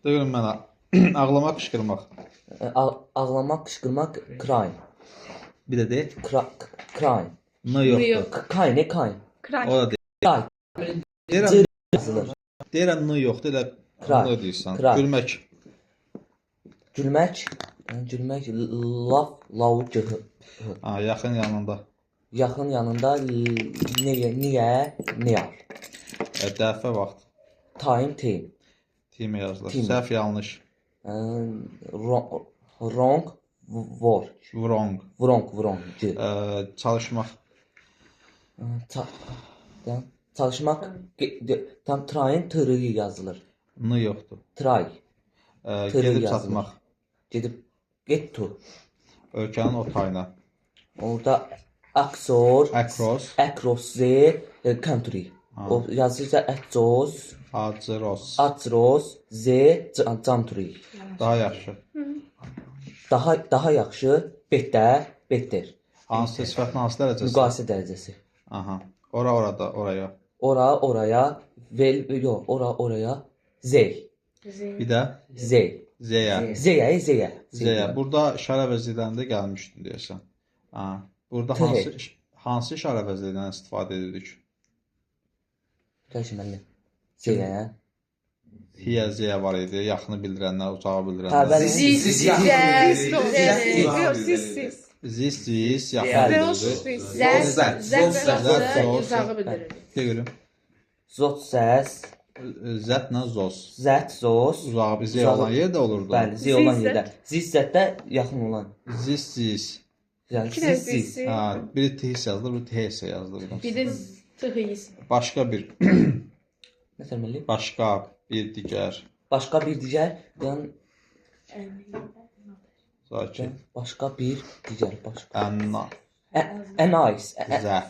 Deyirəm mənə. Ağlamaq, qışqırmaq. Ağlamaq, qışqırmaq, crying. Bir də de. Crying. N yoxdur. Kind, ne kind? Cry. O da deyil. Cry. Deyirəm, Yazılır. deyirəm N yoxdur, elə Cry. N deyirsən. Cry. Gülmək. Gülmək, gülmək, laugh, lav, g, h. Ha, yaxın yanında. Yaxın yanında niyə, niyə, near. Dəfə vaxt. Time, team. Time yazılır. Time. Səhv, yanlış. Wrong, wrong, work. Wrong. Wrong, wrong. G. Çalışmaq. Çalışmaq, tam trying, tr yazılır. N yoxdur. Try. Tırı Gedib yazılır. çatmaq. Gedib get to. Ölkənin o tayına. Orada Axor, Across. Across the country. O yazılırsa across, Across. across the country. Daha yaxşı. Daha yaxşı, better, better. Hansı sifətin hansı dərəcəsi? Müqayisə dərəcəsi. Aha. Ora, orada, oraya. Ora, oraya, vel, yox, ora, oraya, z, Bir də z, Z-yə. z-yə, z-yə. Z-yə. Burada işarə əvəzlərində gəlmişdin deyəsən. Ha. Burada hansı işarə əvəzlərindən istifadə edirdik? Təşəkkür müəllim. Z-yə. Hiyə, Z-yə var idi. Yaxını bildirənlər, uzağı Hə, bildirənlər. bəli. Siz, Siz, siz, yox, siz, siz. Zis, zis, yaxını Zos, bildirir. siz, zət, zət, zət, uzağı bildirir. De görüm. Zot səs, Zətlə zos. zət, zos. Uzağı, Z olan yerdə olurdu. Bəli, z olan Zis, yerdə. Zis zətdə yaxın olan. Zis, zis. Yəni İki dənə zis, zis. zis. Ha, biri T yazılır, biri T yazılır. Bir də tıhıyız. Başqa bir, Nə tərməliyim? başqa bir digər. Başqa bir digər, yəni Sakit. başqa bir digər, başqa. Ənna, Ənais, zə.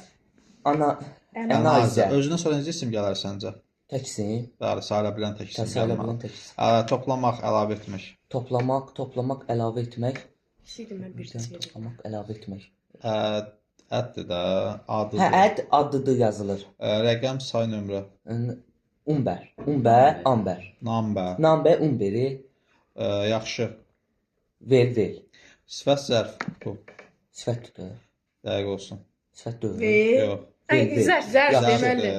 ana, Ənazə. ənazə. Özünə sonra necə isim gələr səncə? Təksin, Bəli, sayıla bilən tək isim sayıla gəlməli. bilən tək isim. Toplamaq, əlavə etmək. Toplamaq, toplamaq, əlavə etmək. Şeydim mən bir şey. Toplamaq, əlavə etmək. Əddir də, adıdır. Hə, əd adıdır yazılır. Rəqəm, say, nömrə. Umbər, umbər, ambər. Number. Nambə, umberi, Yaxşı. vel, vel. Sifət, zərf. Bu. Sifət tutur. Dəqiq olsun. Sifət deyil. Və Yox. Ay, Vel, vel. zərf, zərf deməli.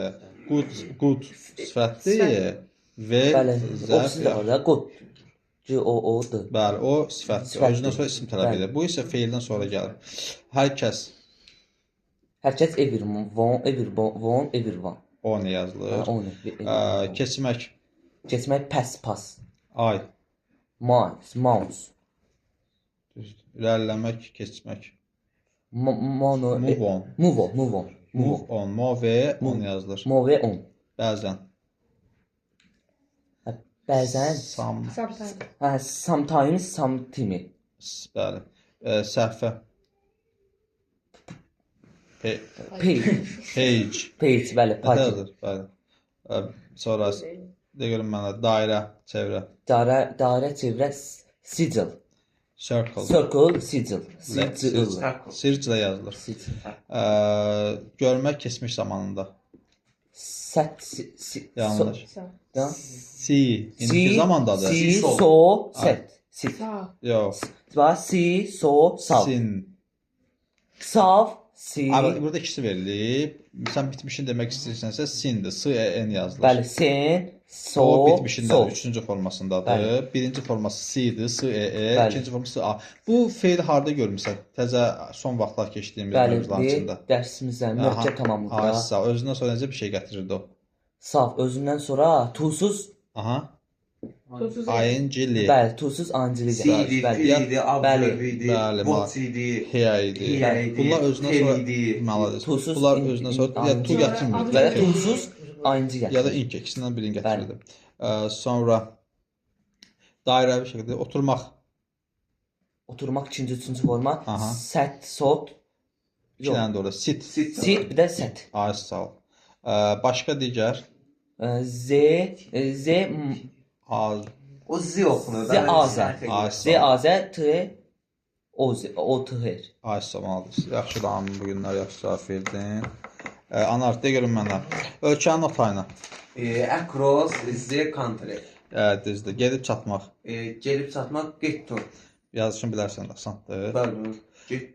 Good, good sifətdir. Vel, Bəli, zərf. ofisi də var da, qod. G O O D. Bəli, o sifətdir. Sifətdir. Özündən sonra isim tələb Bəli. edir. Bu isə feildən sonra gəlir. Hər kəs Hər kəs everyone, everyone, everyone. o nə yazılır? Hə, o nə? Keçmək, Keçmək pəs, pas. ay, Mouse, mouse. Düzdür. İrəliləmək, keçmək. Mono, Move on. Move on, move on. Move on, move on yazılır. Move on. Bəzən. Hə, bəzən, Some, Sometimes. hə, sometimes, sometime. Bəli. Səhifə. Page, Page. page, bəli, Nə page. yazılır? Bəli. Sonra de görüm mənə dairə, çevrə. Dairə, dairə, çevrə, sigil. Circle. Circle, sigil. Sigil. Sirclə yazılır. Sigil. Görmək keçmiş zamanında. Sət, si, si, Yanlış. So, da? Si. İndiki zamandadır. Si, so, set. Si. Sağ. Yox. Bax, si, so, sav. Sin. Sav, si. Abi, burada ikisi verilib. Sən bitmişin demək istəyirsənsə sindir. S, E, N yazılır. Bəli, sin, so, O bitmişindədir, so. üçüncü formasındadır. Bəli. Birinci forması C-dir, S, E, E, Bəli. ikinci forması A. Bu feili harda görmüsən? Təzə son vaxtlar keçdiyimiz Bəli, mövzuların içində. dərsimizdə mürəkkəb tamamlıqda. Ay, sağ. Özündən sonra necə bir şey gətirirdi o? Saf, özündən sonra tusuz, Aha. Tusuz. ING-li. bəli, tusuz ancili C gətirir. idi, Bəli. F idi, observe idi, Bəli, what idi, H idi. H idi, Bunlar özündən T sonra idi. Malades. Tusuz Bunlar özündən sonra ya tu gətirmir. Bəli, tusuz ancili gətirir. Ya da ink ikisindən birini gətirirdi. Sonra dairəvi şəkildə oturmaq. Oturmaq ikinci, üçüncü forma. Aha. Sət, sot. İki dənə də orada. Sit. Sit. Sit, bir də sət. Ay, sağ ol. Başqa digər Z, Z, M, A, O Z oxunur. Z, A, Z. Ay, Z, A, Z, T, O, Z, O, T, H. Ay, sağ ol. Yaxşı da bu günlər yaxşı cavab verdin. Anar, de görüm mənə. Ölkənin o tayına. Across the country. Düzdür. Gedib çatmaq. Gedib çatmaq get to. Yazışını bilərsən də, asandır. Bəli. Get.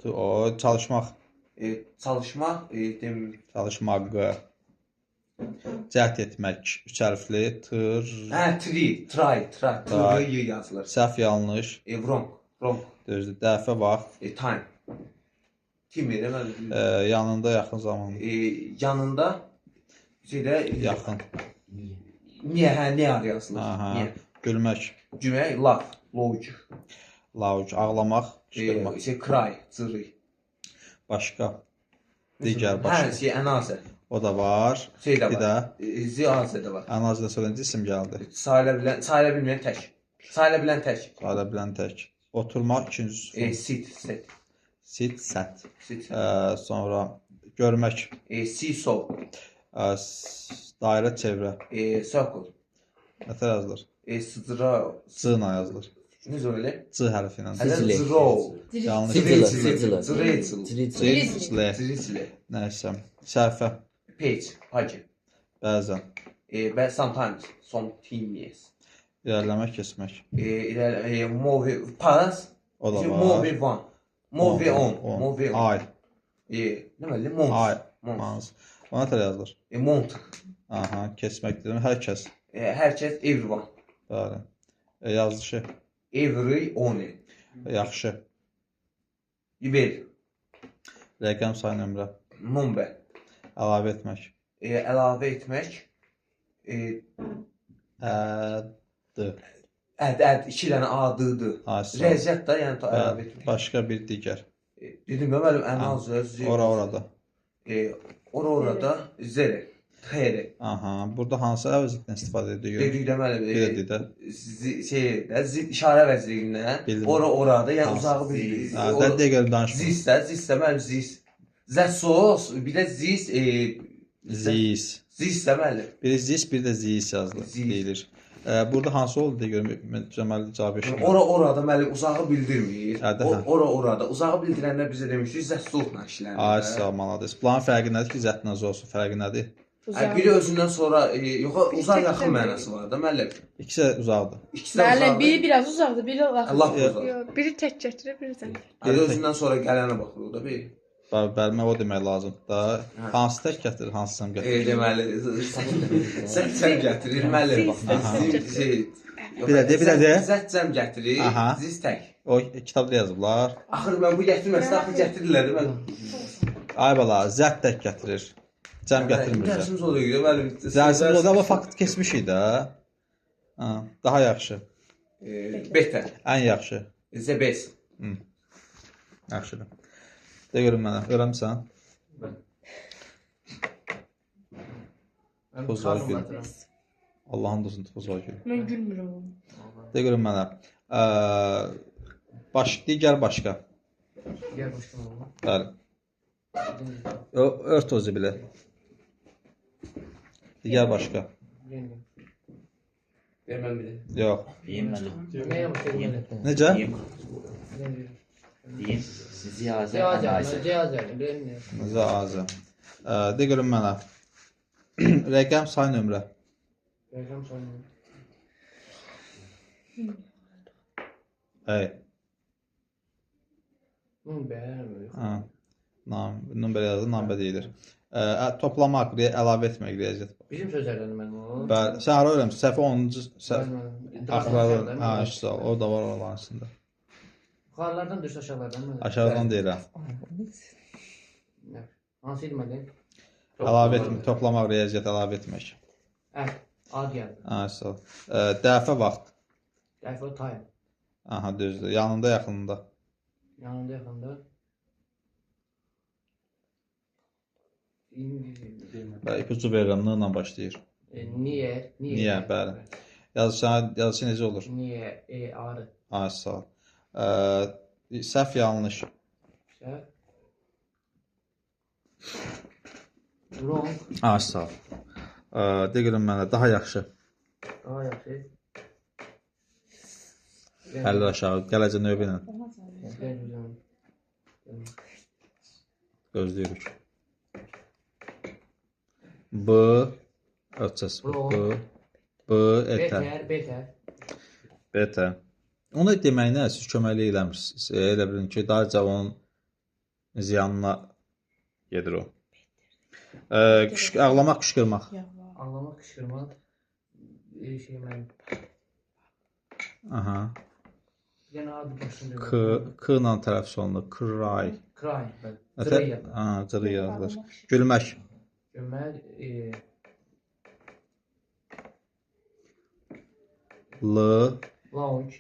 O, çalışmaq. Çalışmaq, Çalışmaq. Cəhd etmək. Üç hərfli. Tır. Hə, tri, try, try. Tr y yazılır. Səhv, yanlış. Wrong, wrong. Düzdür. Dəfə, vaxt. Time. Kim deməli? Yanında, yaxın zamanda. Yanında şeydə yaxın. Niyə, hə, niyə yazılır? Aha. Niyə? Gülmək. Gülmək, laugh, laugh. Laugh, ağlamaq, qışqırmaq. Cry, cırı. Başqa. Digər başqa. Hə, şey, ənazə. O da var. Şey də var. Bir də Ziyazə də var. Ənazə söyləncə isim gəldi. Sayıla bilən, sayıla bilməyən tək. Sayıla bilən tək. Sayıla bilən tək. Oturmaq ikinci sütun. Sit, sit. Sit, sət. Sit. Sonra görmək. See, saw. Dairə, çevrə. Circle. Nətər yazılır? Sıcra. C ilə yazılır. Necə elə? C hərfi ilə. Zıcro. Yanlış. Sıcılı. Sıcılı. Sıcılı. Nəysə. Səhifə. Page, page. Bəzən. Və sometimes, sometimes. İrəliləmək, keçmək. Move, pass. O da var. Move one. Move on. Move on. Ay. Nə məli? Mont. Ay. Mont. O nə tər yazılır? Mont. Aha, keçmək dedim. Hər kəs. Hər kəs, everyone. Bəli. Yazılışı. Every one. Yaxşı. Ver. Rəqəm, say, nömrə. Number. Əlavə etmək. Əlavə etmək. Əd. Əd, əd. İki dənə A, D, D. Rəziyyət də, yəni əlavə etmək. Başqa bir digər. Dedim ya, müəllim, ənazə, Z. Ora, orada. Ora, orada, Z, X. Aha, burada hansı əvəzlikdən istifadə edirik? Dedik də, müəllim. Bir də deyək. Şey, işarə əvəzliyindən. Ora, orada, yəni uzağı bildirir. Də digər danışmır. Zis də, zis də, müəllim, zis. Zəsos, bir də zis, Zis. Zis də, müəllim. Biri zis, bir də zis yazılır, deyilir. Burada hansı oldu deyə görüm, Cəməli cavab eşitmir. Ora, orada, müəllim, uzağı bildirmir. Ora, orada. Uzağı bildirəndə bizə demişdik, zəsosla işlənir. Ay, sağ ol, malades. Bunların fərqi nədir ki, zətlə zosun fərqi nədir? Biri özündən sonra, yox, uzaq yaxın mənası var da, müəllim. İkisi də uzaqdır. İkisi də uzaqdır. Müəllim, biri biraz uzaqdır, biri lap uzaq. Biri tək gətirir, biri tək. Özündən sonra gələnə baxır o da, bir. Bəli, mən o demək lazımdır da. Hansı tək gətirir, hansı səm gətirir? Deməli, zət cəm gətirir, müəllim. Bir də de, bir də de. Zət cəm gətirir, ziz tək. O kitabda yazıblar. Axır, mən bu gətirməsə, axır gətirirlər, müəllim. Ay bala, zət tək gətirir. Cəm gətirmir. Dərsimiz o da gedir, müəllim. Dərsimiz o da, amma fakt keçmişik də. Daha yaxşı. Better. Ən yaxşı. The best. Yaxşıdır. De görüm mənə, öyrənmisən? Bəli. Toz var gül. Allahın dostun toz var gül. Mən gülmürəm. De görüm mənə. Digər başqa. Digər başqa nə olur? Bəli. Ört o zibili. Digər başqa. Deyim mən bilir. Yox. Deyim müəllim. Necə? Deyim. Ziyazə, ənazə. Ziyazə. Ziyazə. De görüm mənə. Rəqəm, say, nömrə. Rəqəm, say, nömrə. Ey. Nömrə. Nömrə yazılır, nömrə deyilir. Toplamaq, əlavə etmək, riyaziyyat. Bizim sözlərdən mənim o. Bəli, sən hara öyrənmişsən? Səhifə 10-cu səhifə. Axırları, hə, işte, o da var oraların içində. Yuxarılardan düşsə aşağılardan mı? Aşağıdan deyirəm. Hansı idi müəllim? Əlavə etmək, toplamaq, riyaziyyat əlavə etmək. Əh, ad gəldi. Hə, sağ ol. Dəfə vaxt. Dəfə time. Aha, düzdür. Yanında, yaxınında. Yanında, yaxında. Bəli, ipucu verirəm, N ilə başlayır. Niyə? Niyə, bəli. Yazışı necə olur? Niyə, E, R. Ay, sağ ol. Səhv, yanlış. Səhv. Wrong. Ay, sağ ol. De görüm mənə, daha yaxşı. Daha yaxşı. Əllər aşağı, gələcək növbə ilə. Gözləyirik. B, ölçəsi. B. B, E, T. Better, better. Beta. Onu deməyinə siz köməklik eləmirsiniz. Elə bilin ki, daha onun ziyanına gedir o. Ağlamaq, qışqırmaq. Ağlamaq, qışqırmaq. Şey mən. Aha. Bir dənə adı başında. K, K ilə tələffüz olunur. Cry. Cry. Bəli. Ətə- Cry yazılır. Ha, cırı yazılır. Gülmək. Gülmək, L, lounge.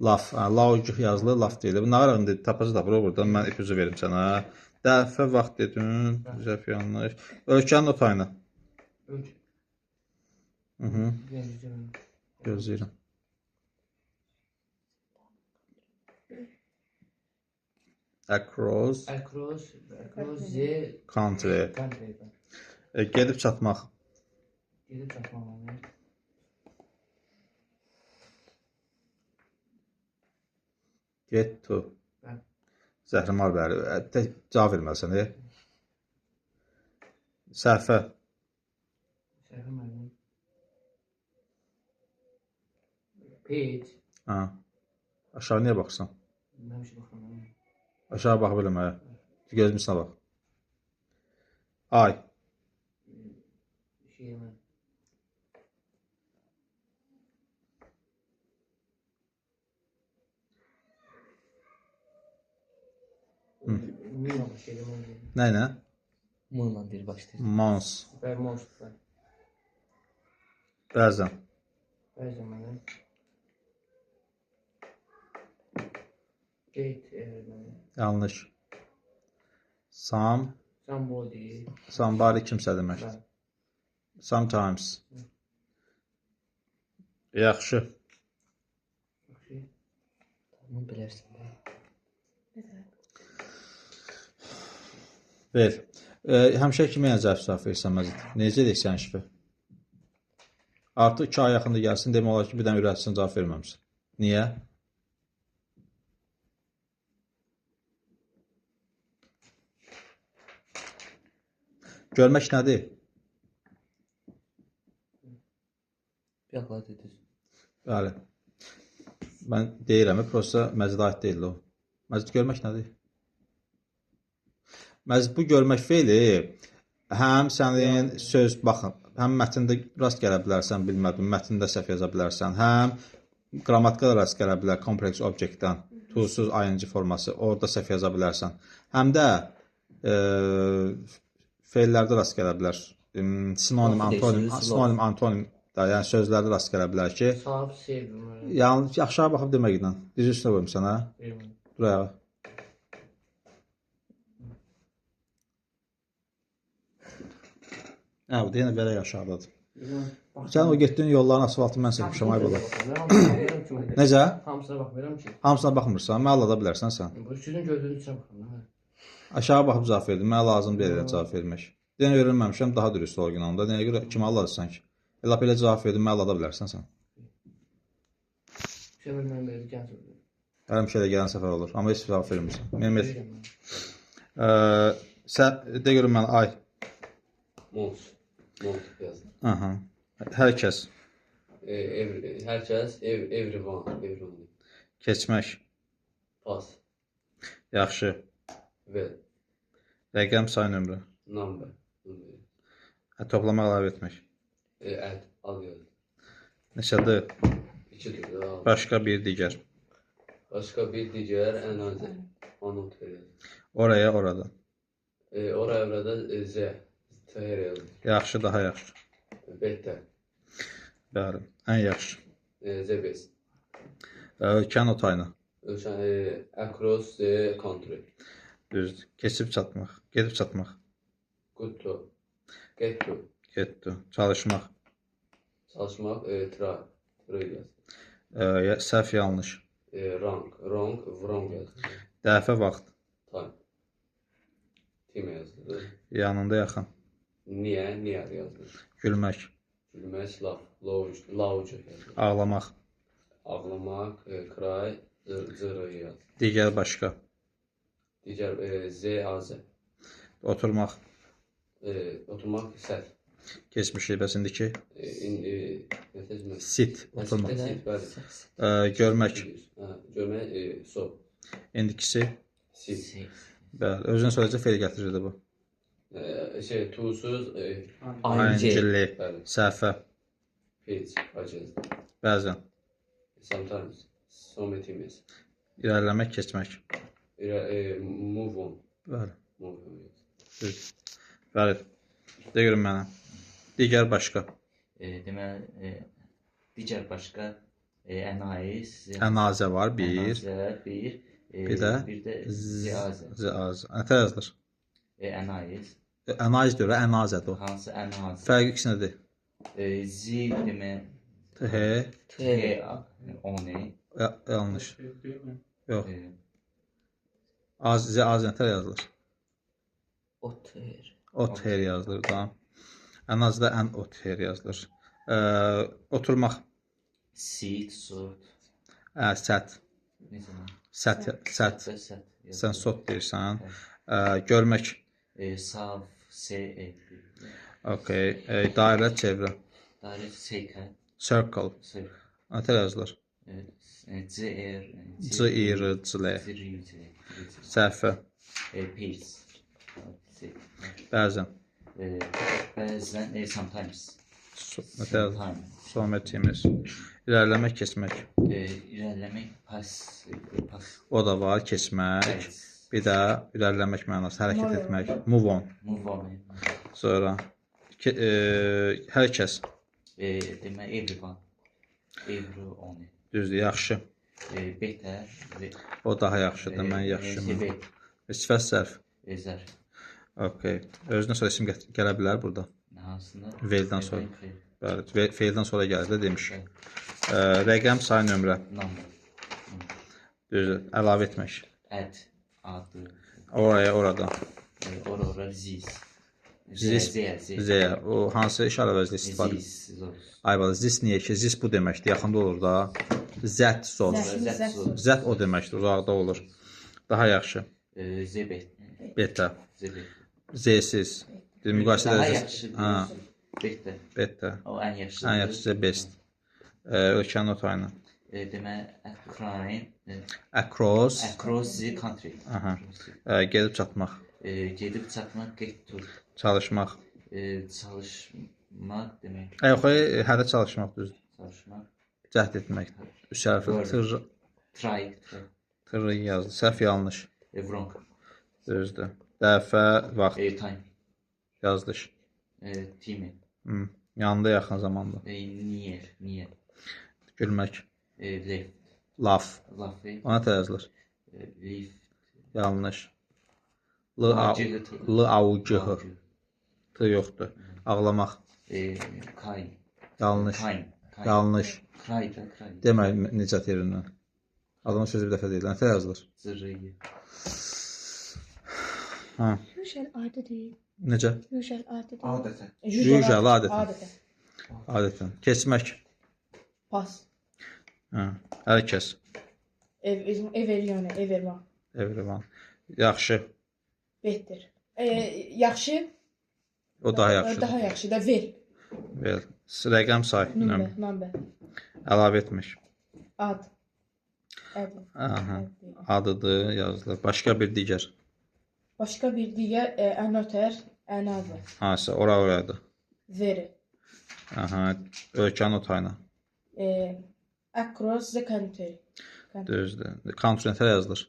laf. Ha, lounge yazılır, laf deyilir. Bu nə var indi tapacı tapır o buradan. Mən ipucu verim sənə. Dəfə vaxt dedin, səhv yanlış. Ölkənin o tayını. Ölç. Mhm, Gözləyirəm. gözləyirəm. Across Across, across the country. country. Gedib çatmaq. Gedib çatmaq mənə. Get to. Bəli. Zəhrimar bəli. Tək cavab verməlisən. Səhifə. Səhifə müəllim. Page. Ha. Aşağı niyə baxırsan? Mən bir şey baxıram. Aşağı baxa bilmə. Gözümün içinə bax. Ay. Şey mən. Mina başlayır. Nə ilə? M ilə deyir başlayır. Mons. Bəli, most. Bəli. Bəzən. Bəzən müəllim. Gate, müəllim. Yanlış. Some. Somebody. Somebody kimsə deməkdir. Bəli. Sometimes. Yaxşı. Yaxşı. Tamam bilərsən də. Ver. Həmişə kimi yəni zərf cavab verirsən Məzid? Necə edək sən işi? Artıq 2 ay yaxındır gəlsin, demək olar ki, bir dənə ürəksin cavab verməmişsən. Niyə? Görmək nədir? Bir ağla dediniz. Bəli. Mən deyirəm, prosta Məzidə aid deyil o. Məzid görmək nədir? Məzid bu görmək feili həm sənin söz, baxın, həm mətndə rast gələ bilərsən, bilmədim, mətndə səhv yaza bilərsən, həm qrammatikada rast gələ bilər, kompleks obyektdən, to'suz ing forması, orada səhv yaza bilərsən. Həm də feillərdə rast gələ bilər. Sinonim, antonim, sinonim, antonim da, yəni sözlərdə rast gələ bilər ki, Sahib sevdim. yəni aşağı baxıb deməklə, dizi üstünə qoyum sənə. Dur ayağa. Hə, bu da yenə verək aşağıdadır. Sən o getdiyin yolların asfaltı mən çəkmişəm, ay bala. Necə? Hamısına baxmıram ki. Hamısına baxmırsan, mənə alada bilərsən sən. Bu sizin gördüyünüz üçün baxıram. Aşağı baxıb cavab verdim, mənə lazım deyil elə cavab vermək. Yenə öyrənməmişəm, daha dürüst ol gün onda. Nəyə görə kimə alladırsan ki? Elə belə cavab verdim, mənə alada bilərsən sən. Səfər mənim belə gələn səfər. Həmişə də gələn səfər olur, amma heç cavab vermirsən. Mehmet, sən de görüm mən ay. Mons. Mons yazdım. Aha. Hər kəs. Hər kəs, everyone, everyone. Keçmək. Pas. Yaxşı. Well. Rəqəm say nömrə. Number. Toplamaq əlavə etmək. Add, ad yazdım. Neçədir? 2-dir. Başqa bir digər. Başqa bir digər, another. Another yazdım. Oraya, orada. Oraya, orada Z. T yazdım. Yaxşı, daha yaxşı. Better. Bəli, ən yaxşı. The best. Ölkənin otayına. Ölkən, across the country. Düzdür. Keçib çatmaq. Gedib çatmaq. Good to. Get to. Get to. Çalışmaq. Çalışmaq, try. Try yazdım. Səhv, yanlış. Wrong. Wrong, wrong yazdım. Dəfə, vaxt. Time. Time yazdım. Yanında, yaxın. Niyə, niyə yazdım. Gülmək. Gülmək, laugh. Lounge yazdım. Ağlamaq. Ağlamaq, cry, zırı yazdım. Digər, başqa. Digər, Z, A, Z. Oturmaq. Oturmaq, səhv. Keçmişik. Bəs indiki? İndi nə tez? Sit, oturmaq. Sit, bəli. Görmək. Hə, görmək, so. İndikisi? Sit. Bəli, özünə söyləyəcək fe'l gətirirdi bu. Tusuz, ING. Bəli. Səhifə. Page, pages. Bəzən. Sometimes. Sometimes. İrəliləmək, keçmək. Move on. Bəli. Move on. Düz. Bəli. De görüm mənə. Digər başqa. Deməli, digər başqa ənais. Ənazə var, bir. Ənazə, bir. Bir də Bir də ziazə. Zəaz. Nətər yazılır? Ənais. Ənaiz deyir, ənazədir o. Hansı ənazə? Fərqi ikisindədir. Z demək T, T, A, O, N. Yanlış. Yox. Az, Z, az nətər yazılır? Oter. Oter yazılır, tamam. Ən azda ən oter yazılır. Oturmaq. Sit, sot. Sət. Necə? Sət, sət. Sət. Sən sot deyirsən. Görmək. Sav, S, E. Okey. Dairə, çevrə. Dairə, circle. Circle. Circle. Nətər yazılır? C, R. C, I, R, C, L. C, R, C. Səhifə. Page. Bəzən. Bəzən, sometimes. Nətər yazılır? Sometimes. İrəliləmək, keçmək. İrəliləmək, pas. Pas. O da var, keçmək. Bir də irəliləmək mənası, hərəkət etmək. Move on. Move on. Sonra hər kəs. Demək, everyone. Everyone. Düzdür, yaxşı. Better. O daha yaxşıdır, mən yaxşı. Sifət sərf. Zərf. Okey. Özünə sonra isim gələ bilər burada. Hansında? Feildən sonra. Bəli, feildən sonra gəlir də demişik. Rəqəm, say, nömrə. Number. Düzdür, əlavə etmək. Add. Adı. Oraya, orada. Ora, ora, ziz. Zis, Z. O hansı işarə vəzli istifadə? Zis. Ay bala, zis niyə ki? Zis bu deməkdir, yaxında olur da. Zət, zoz. Zət o deməkdir, uzaqda olur. Daha yaxşı. Z, B. Beta. Z, B. Z-siz. Müqayisə Daha edəcəyiz. yaxşı. Beta. Beta. O ən yaxşıdır. Ən yaxşı the best. Ölkənin o tayını. Demək, Ukrayna. Across. Across the country. Aha. Gedib çatmaq. Gedib çatmaq, get to. Çalışmaq. Çalışmaq demək. Yox, hələ çalışmaq düzdür. Çalışmaq. Cəhd etmək. Üç hərfli tır. Try. Tır yazdı. Səhv, yanlış. Wrong. Düzdür. Dəfə, vaxt. Time. Yazılış. Time. Yanında, yaxın zamanda. Near. Near. Gülmək. Left. Laugh. Laugh. Ona nə yazılır? Lift. Yanlış. L, A, L, A, U, G, H. T yoxdur. Ağlamaq. Cry. Yanlış. Yanlış. Cry da, cry. Demə Nicat yerindən. Adamın sözü bir dəfə deyil. Nə yazılır? Zırrı. Hə. Usual adı deyil. Necə? Usual adı deyil. Adətən. Usual, adətən. Adətən. Adətən. Keçmək. Pas. Hə. Hər kəs. Everyone, everyone. Everyone. Yaxşı. Better. Yaxşı. O daha yaxşıdır. Daha yaxşı da ver. Ver. Rəqəm say. Nömrə, number. Əlavə etmək. Ad. Ad. Aha. Adıdır, yazılır. Başqa bir digər. Başqa bir digər another, another. Hansı? Ora, oradır. Very. Aha. Ölkənin o tayına. Across the country. Düzdür. Country nətər yazılır?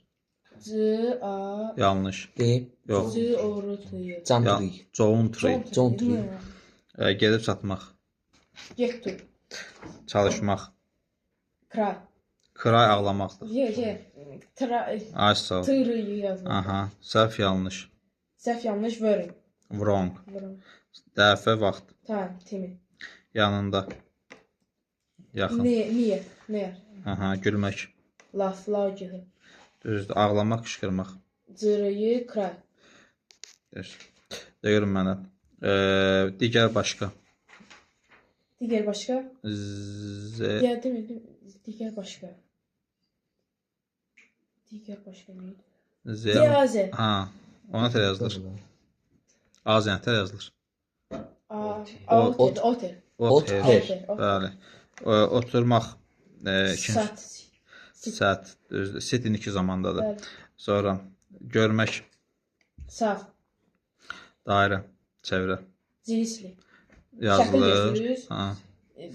C, A, Yanlış. D. Yox. C, O, R, T, Y. Country. Country. Country. Gedib çatmaq. Get to. Çalışmaq. Cry. Cry ağlamaqdır. Y, Y. Tra, Ay, sağ ol. T, R, Y yazılır. Aha. Səhv, yanlış. Səhv, yanlış, wrong. Wrong. Wrong. Dəfə, vaxt. Time, time. Yanında. Yaxın. Niyə? Near. Aha, gülmək. Laugh, laugh. Düzdür. Ağlamaq, qışqırmaq. C, R, Y, cry. Düzdür. Deyirəm mənə. Digər başqa. Digər başqa? Z. Ya, demədim. Digər başqa. Digər başqa nə idi? Z. Z, A, Z. Ha. Ona tər yazılır. A, Z nətər yazılır? Otel. Otel. Otel. Otel. Bəli. Oturmaq. İkinci Sat. Sat. Düzdür. Sit indiki zamandadır. Bəli. Sonra görmək, Saf. dairə, çevrə. Cirisli. Yazılır. Şəkil görürsünüz. Ha.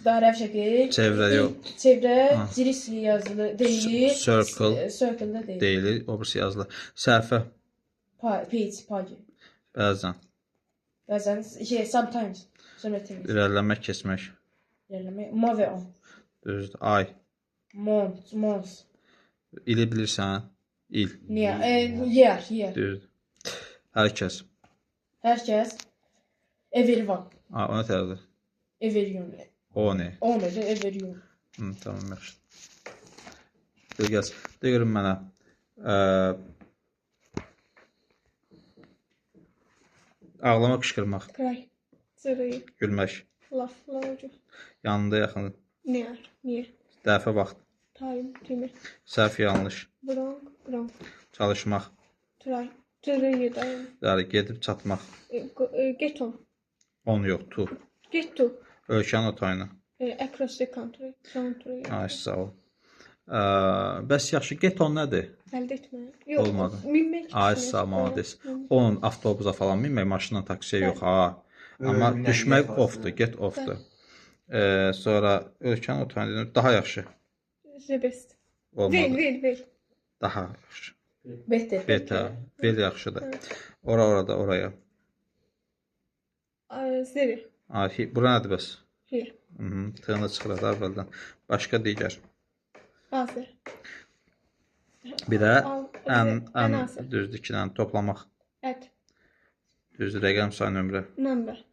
Dairəvi şəkil. Çevrə yox. Çevrə cirisli yazılı deyil. Circle. Circle-da deyil. Deyilir, o birisi yazılır. Səhifə, Page, page. bəzən. Bəzən şey sometimes. Sometimes. İrəliləmək, keçmək. İrəliləmək. Move on. Düzdür. Ay. Month, month. İli bilirsən? İl. Niyə? Year, year. Düzdür. Hər kəs. Hər kəs everyone. Ha, o nə tərdir? Everyone. O nə? O nədir? Everyone. Hı, tamam, yaxşı. Bilgəs, deyirəm mənə. Ağlamaq, qışqırmaq, Cry. Zırı. gülmək, Laugh. Loud. yanında yaxın, Near. Near. dəfə vaxt, Time. Time. səhv, yanlış, Wrong. Wrong. çalışmaq, Try. Try. Dayan. bəli, gedib çatmaq, Get on. on yox, to, Get to. ölkənin o tayına. Across the country. Country. Ay, sağ ol. Bəs yaxşı, get on nədir? Əldə etmək. Yox. Olmadı. Minmək. Ay, sağ ol, malades. Onun avtobusa falan minmək, maşınla taksiyə yox ha. Amma Öyünən düşmək get offdur, get offdur. Sonra ölkənin o tayına daha yaxşı The best. olmadı. Well, well, well. Daha yaxşı. Better. Beta, bel yaxşıdır. Ora, orada, oraya. Zeri. Ay, bura nədir bəs? Here. Tığını çıxır da əvvəldən. Başqa digər. Other. Bir də ən, ən Another. düzdür, iki dənə toplamaq. Add. Düzdür, rəqəm say nömrə. Number.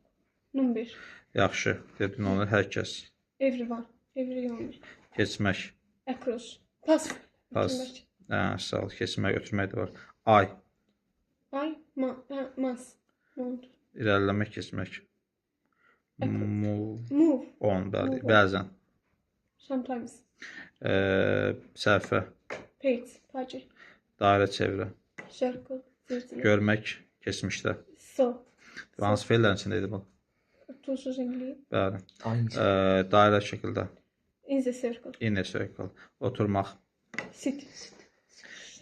Number. Yaxşı, dedin onu hər kəs. Everyone. Everyone. Keçmək. Across. Pass. Pass. Ötürmək. Hə, sağ ol, keçmək, ötürmək də var. Ay, Ay. Mas. Mount. irəliləmək, keçmək. Move Move. on, bəli, Move on. bəzən. Sometimes. Səhifə, Page. Page. dairə, çevrə. Circle. Zircili. Görmək, keçmişdə. So. Hansı feillərin içində idi bu? Tuzsuz İngiliz. Bəli. Aynı. Dairə şəkildə. In the circle. In a circle. Oturmaq. Sit.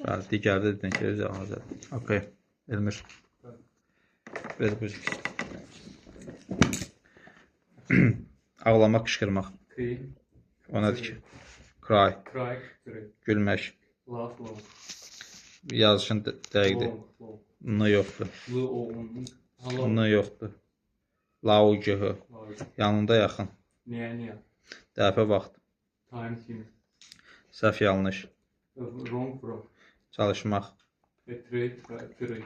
Bəli, digərdə dedin ki, özü hazır. Okay. Elmir. Ver bu ikisi. Ağlamaq, qışqırmaq. Cry. O nədir ki? Cry, Cry. Cry. gülmək. Laugh. Laugh. Yazışın dəqiqdir. Long. Long. N yoxdur. L O N. Hello. N yoxdur. La U G H. Large. Yanında yaxın. Near. Near. Dəfə vaxt. Time. Time. Səhv, yanlış. Wrong. Wrong. Çalışmaq. Three. Three.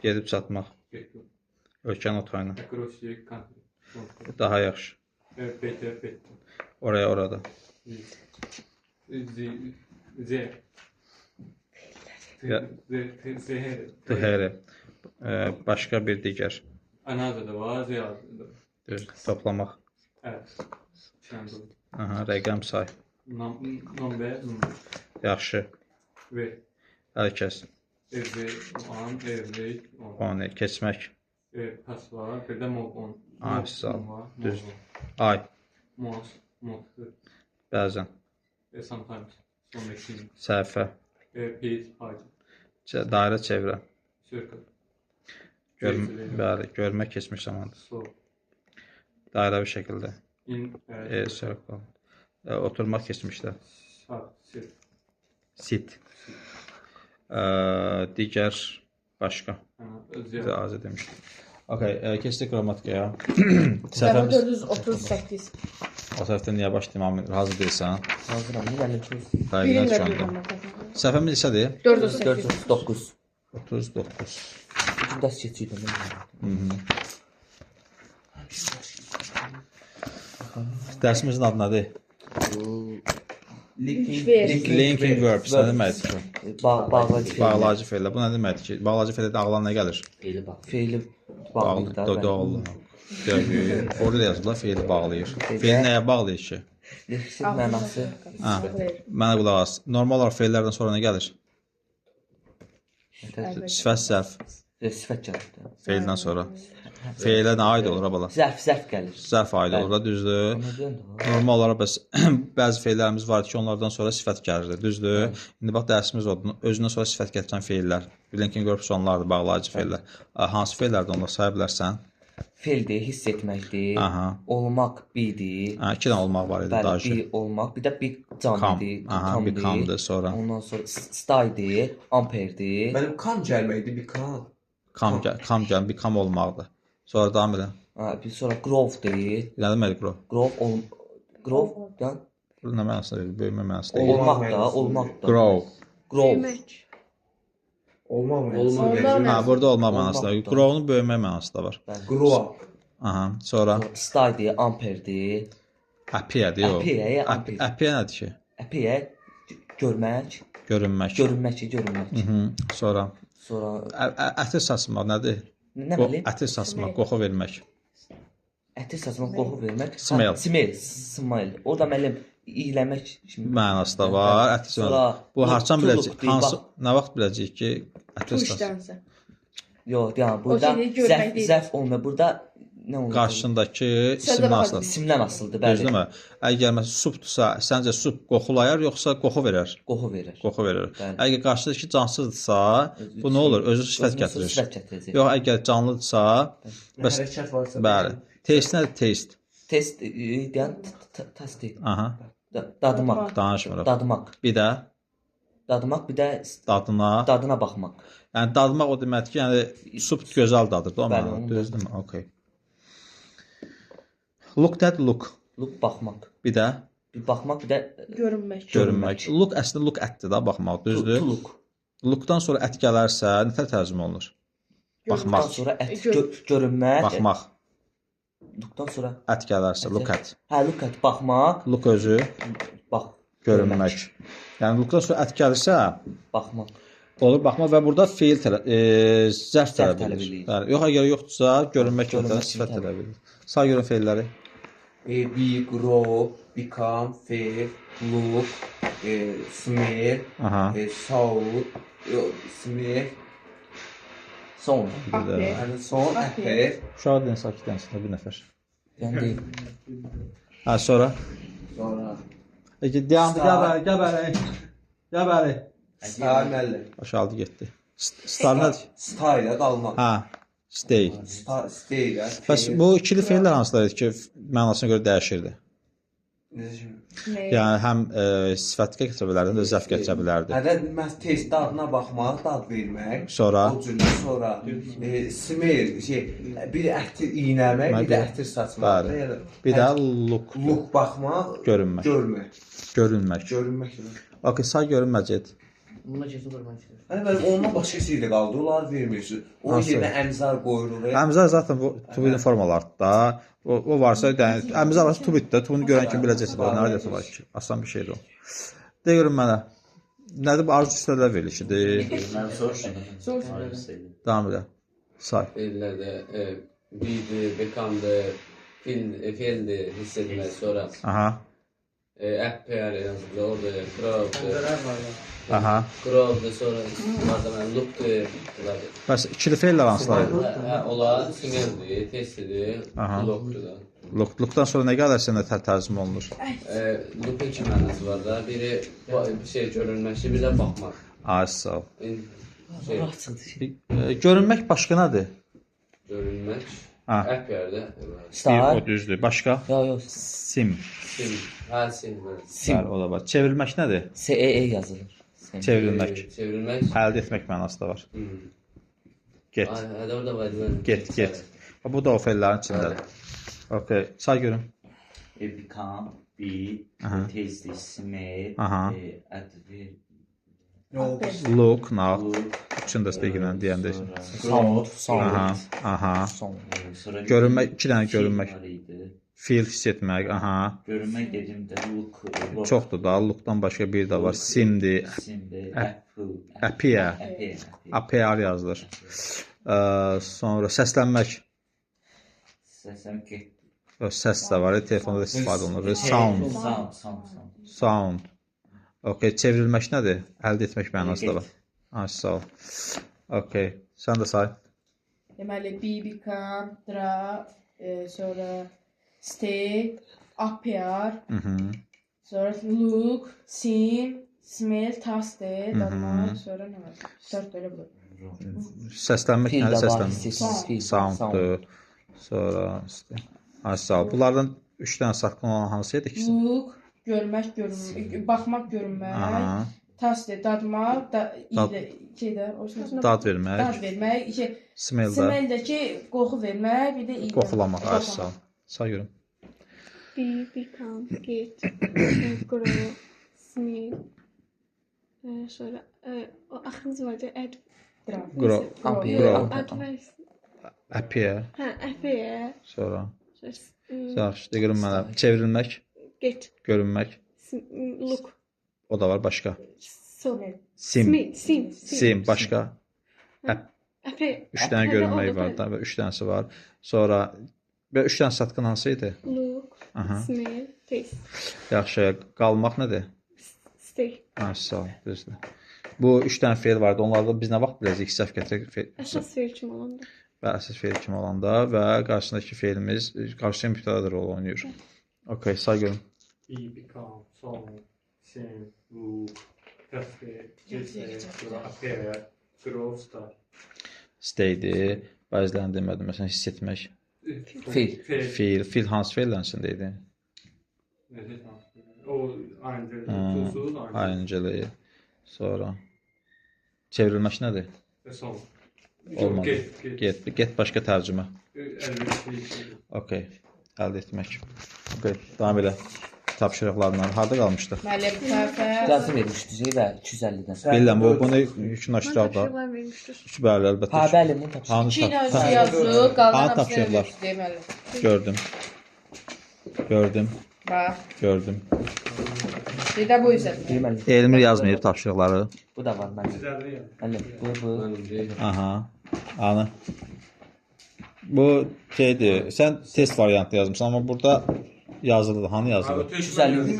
Gedib çatmaq. Get to. Ölkənin o tayına. Across the country. Country. Daha yaxşı. Better. Better. Oraya, orada. Z. Z. Ya. Z. Z. Z. T-H-R. Başqa bir digər. Another da var. Z da. Düz, toplamaq. Evet. Şimdi. Aha, rəqəm say. Number. Number. Yaxşı. V. Hər kəs. Every one. Every one. Onu keçmək. Pass var. Bir də move on. Ay, Move sağ ol. on var, move Düz. on. Ay, Month. Month. bəzən. Sometimes. Sonraki. Səhifə. Page. Page. Dairə, çevrə. Circle. Bəli, görmək keçmiş zamandır. So. Dairəvi şəkildə. In. Circle. Oturmaq keçmişdə. Sat. Sit. Sit. Digər başqa. Z. Az demişdim. Okay, keçdik qrammatikaya. Səhifə Səhifəmiz 438. o tərəfdən niyə başlayım Amin? Razı deyilsən? Hazıram. Mənim tuz. Dəqiqlər Birinlə tükəndi. bir Səhifəmiz neçədir? 438. 439. 39. Bütün dərs keçirdim. Dərsimizin adı nədir? Linking Linking verbs nə deməkdir ki? Bağlayıcı fe'l. Bağlayıcı fe'llər. Bu nə deməkdir ki? Bağlayıcı fe'ldə ağla nə gəlir? Fe'li bağ. Fe'li bağlayır da. Bağlı, doğru. Doğru. Orada yazıblar fe'li bağlayır. Fe'l nəyə bağlayır ki? Leksik mənası. Hə. Mənə qulaq as. Normal olaraq fe'llərdən sonra nə gəlir? Sifət Sifət səhv sifət gəlir. fe'ldən sonra. Feilə nə aid olur bala? Zərf gəlir. Zərf aid olur, da, düzdür? Ona deyirəm də. Normal olaraq bəs bəzi feillərimiz var ki, onlardan sonra sifət gəlirdi, düzdür? İndi bax dərsimiz odur. Özündən sonra sifət gətirən feillər. Bilin ki, görübsə onlardır bağlayıcı feillər. Hansı feillərdir onlar saya bilərsən? Feildir, hiss etməkdir. Aha. Olmaq bidir. Ha, iki dənə olmaq var idi Bəli, daha ki. bir olmaq, bir də bir can Kam. idi, Aha, kamdır. bir kamdır sonra. Ondan sonra staydır, amperdir. Mənim kam gəlməkdir, bir kam. Kam gəl, kam gəl, bir kam olmaqdır. Sonra davam elə. Ha, bir sonra growth-dir. Nə deməkdir grow? Growth ol growth yəni Bu nə mənasında verir? Böyümə mənasında deyil. olmaq da, olmaq da. Grow. Growth. Böyümək. Olmaq mənası. Olmaq Olmaq Ha, burada olmaq Olmaq mənasında. da. Grow-nun böyümək mənası da var. Bəli. Grow up. Aha, sonra Staydır, amperdir. appear-dir o. Appear, appear. Appear nədir ki? Appear görmək, Görünmək. görünmək, görünmək. Mhm. Sonra Sonra ətir saçmaq nədir? nə bilim, Ətir saçmaq, qoxu vermək. ətir saçmaq, qoxu vermək. Ha, Smell. Smell, smell. O da müəllim iyləmək kimi. Mənası da var. Ətir Sonra saçmaq. Bu harcan biləcək? tulluqdur, Hansı bax. nə vaxt biləcəyik ki, ətir Tu saç işdənsə. Yox, yəni burada şeyi görmək zərf, deyil. zərf olmuyor. Burada nə olur? qarşısındakı Sözə isimdən baxa asılıdır. İsimdən asılıdır, bəli. Düzdürmü? Əgər məsələn supdursa, səncə sup qoxulayar yoxsa qoxu verər? Qoxu verər. Qoxu verir. Bəli. Əgər qarşıdakı cansızdırsa, bu nə olur? Özü sifət Özünə gətirir. Sifət gətirəcək. Yox, əgər canlıdırsa, bəs Hərəkət varsa. bəli. Taste nədir? Taste. Test deyən test. Aha, Dadmaq. danışmırıq. Dadmaq. Bir də Dadmaq, bir də dadına. dadına baxmaq. Yəni dadmaq o deməkdir ki, yəni sup gözəl dadır da o Bəli, mənada. onu Düzdürmü? Okay. Look nədir? Look. Look baxmaq. Bir də Bir baxmaq, bir də Görünmək. görünmək. Look əslində look ətdir da baxmaq, düzdür? to look. Lookdan sonra ət gələrsə, nə tər tərcümə olunur? Baxmaq. Lookdan sonra ət Gör- görünmək. Baxmaq. Lookdan sonra Ət gələrsə, look at. hə look at baxmaq, Look özü bax görünmək. Yəni lookdan sonra ət gəlirsə, baxmaq. olur baxmaq və burada feil tələb, zərf tələb tələb edilir. eləyir. Bəli. Yox, əgər yoxdursa, görünmək kimi Görünmək sifət kimi tələb edilir. Say görün feilləri. Be, grow, become, fail, look, smell, Aha. sound, smell, Son. Bir də yəni son, appear, uşağı deyin sakit danışsın bir nəfər. Yəni deyil. Hə, sonra sonra Ege, dayandı, gəl bəri, gəl bəri. Gəl bəri. star müəllim. Aşağıda getdi. Star nədir? Style qalmaq. Hə, stay. Star, stay ilə. Bəs bu ikili feillər hansılar idi ki, mənasına görə dəyişirdi? Necə kimi? Yəni həm sifət gətirə bilərdi, həm də zərf gətirə bilərdi. Hədə məhz test dadına baxmaq, dad vermək. Sonra? O cürdən sonra smell, şey, bir ətir iynəmək, bir də ətir saçmaq. Bəli. Yəni, Bir də look, look baxmaq, görünmək. görmək, Görünmək. görünmək. Okay, say görün Məcid. Buna keçib görmək istəyirəm. Hani mənim ondan başqa şey də qaldı. Onları vermirsiniz. Onun Hansı? yerinə əmzar qoyuruq. Əmzar zaten bu tubinin formalarıdır da. O varsa, yəni əmzar varsa tubiddir də. Tubunu görən kimi biləcəksən. Nə aidiyyəti var ki? Asan bir şeydir o. De görün mənə. Nədir bu arzu hissələr verilişidir. Mən soruşum. Sor. Davam elə. Say. Feillərdə be-dir, become-dır, feildir, hiss etmək, sonra Aha. appear yazıldı, odur, grow-dur, Aha. grow-dur, sonra var da mən look-dur, bunlardır. Bəs ikili feillər hansılar idi? Hə, onlar smell-dir, test-dir, Aha. look-dur da. Look, lookdan sonra nə gələrsə nə tər tərcümə olunur? Look-un iki mənası var da, biri bir şey görünməsi, bir də baxmaq. Ay, sağ ol. Şey, Açıldı. Görünmək başqa nədir? görünmək, Ha. appear-də, Bir, Star. o düzdür. Başqa? Yox, yox. Sim. sim, hə, sim, bəli. Sim. Bəli, o da var. Çevrilmək nədir? S E E yazılır. Sim. Çevrilmək. Çevrilmək. Əldə etmək mənası da var. Hmm. Get. Ay, hədə orada var idi. mən. Get, get. Bu da o feillərin içindədir. Okay, say görüm. Become, be, taste, smell, Aha. adverb, Look, now. look, Üçünü də speaking-lə deyəndə. Sound, sound. Aha, aha. Sound. sonra Görünmək, iki dənə feel görünmək. var idi. Feel hiss etmək, aha. Görünmək dedim də look, look. Çoxdur da, lookdan başqa bir də var. Simdir, Simdir, apple, appear, appear, appear yazılır. Sonra səslənmək. Səslən get. O səs də var, telefonda da istifadə olunur. Sound, Sound, sound, sound. sound. Okay, çevrilmək nədir? Əldə etmək mənası da var. Ha, sağ ol. Okay, sən də say. Deməli, be, become, draw, sonra stay, appear, sonra look, seem, smell, taste, dadmaq, sonra nə var? 4 belə budur. Səslənmək Fil nədir? də var, Səslənmək. hissi, Sounddur. Sonra ay sağ ol. Bunlardan 3 dənə satqın olan hansı idi ikisi? Look, görmək, görünmək, baxmaq, görünmək, taste, dadmaq, da, ilə, şeydə, o söz. Dad vermək, Dad vermək, şey, smell də, smell-dəki qoxu vermək, bir də iyi. qoxulamaq. Ay sağ ol. Sağ görüm. Be, become, get, grow, smell. Sonra o axırıncı var da add. Grow. Grow. Advice. Appear. Hə, appear. Sonra. Sonra, Yaxşı, deyirəm mənə. Çevrilmək, get, görünmək. Look, O da var başqa. so, Sim. smell, sim, Sim, başqa. Appear. 3 dənə görünmək var da və 3 dənəsi var. Sonra və 3 dənə satqın hansı idi? Look, smell, taste, Yaxşı, qalmaq nədir? Stay. Ha, sağ ol, düzdür. Bu 3 dənə feil vardı. Onlarda biz nə vaxt biləcəyik səhv gətirək feil. Əsas feil kimi olanda. Və əsas feil kimi olanda və qarşısındakı feilimiz qarşıya mübtədadır rol oynayır. Okay, say görüm. Be, become, sound, seem, look, cafe, get, appear, grow, start. Stay-dir. Bəzilərini demədim. Məsələn, hiss etmək. Feil. Feil. Feil. Feil hansı feillərin içində idi? Necə hansı? O ing, tuzsuz ing. ING-li. Sonra çevrilmək nədir? Son. Olmadı. Get, get. Get, get başqa tərcümə. Əlverişli. Okay. Əldə etmək. Okay, davam elə. Tapşırıqlarla harda qalmışdıq? Müəllim, səhifə. Yazı vermişdiniz və 250-dən. Bilirəm, bu bunu yekunlaşdıraq da. Tapşırıqlar vermişdiniz. Bəli, əlbəttə. Ha, bəli, bunu tapşırıq. Hanı 2 ilə tapşırıq? 3 yazıq, qalan Hanı hamısını tapşırıqlar? vermişdi müəllim. Gördüm. Gördüm. Bax, Gördüm. bir də bu üzərində. Deməli, Elmir yazmayıb tapşırıqları. bu da var mənim. 250 Müəllim, bu. Aha. Anı. Bu şeydir. Sən test variantı yazmısan, amma burada yazılıdır. Hanı yazılı? 250.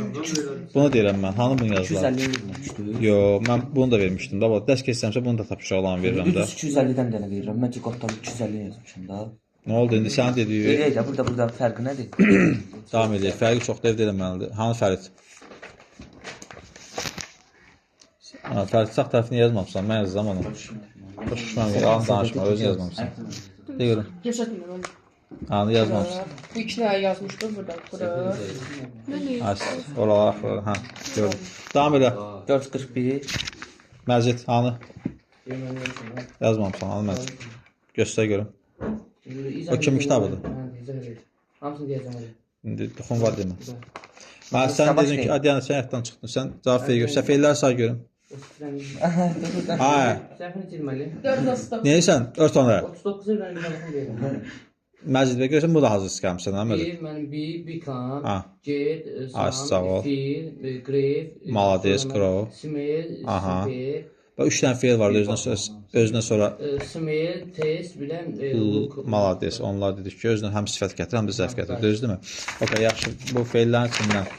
Bunu deyirəm mən. Hanı bunu yazdılar? 250 vermişdi. Yo, mən bunu da vermişdim də. Bax, dərs keçsəmsə bunu da tapşırıqlarını verirəm də. Düz 250-dən dənə verirəm. Mən qatdan 250 yazmışam da. Nə oldu indi? Sən dediyi Elə də burada fərqi nədir? davam eləyək. Fərqi çox da evdə eləməlidir. Hanı Fərid? Ha, Fərid sağ tərəfini yazmamısan. Mən yazacağam onu. Başa düşməm. Yalan danışma, özün yazmamısan. De görüm. Göstərmə müəllim. Hanı yazmamısan. Bu 2 dənə yazmışdı burada. Bura. Mən nə Ha, oralar, hə, gördüm. Davam elə. 441. Məcid, hanı? Yazmamısan, hanı Məcid? Göstər görüm. O kimin kitabıdır? Hamısını deyəcəm hələ. İndi toxum var demə. Mən sən dedin ki, Adiyana sən yaddan çıxdın. Sən cavab ver gör. Səhv ellər say görüm. Ha, Səhvini silməli. 439. neysən? Ört onları. 39-u mən bir baxım deyirəm. Məcid bəy, görürsən bu da hazır çıxarmısan, hə Məcid? Bir, mənim bir, become, Ha. get, Ay, sağ ol. some, feel, grave, Malades, grow. Smell, Aha. stay, Bax 3 dənə feil var özünə sonra özünə sonra smell, taste, bilən, look. malades. Onlar dedik ki, özünə həm sifət gətirir, həm də zərf gətirir. Düzdürmü? Okay, yaxşı. Bu feillərin içindən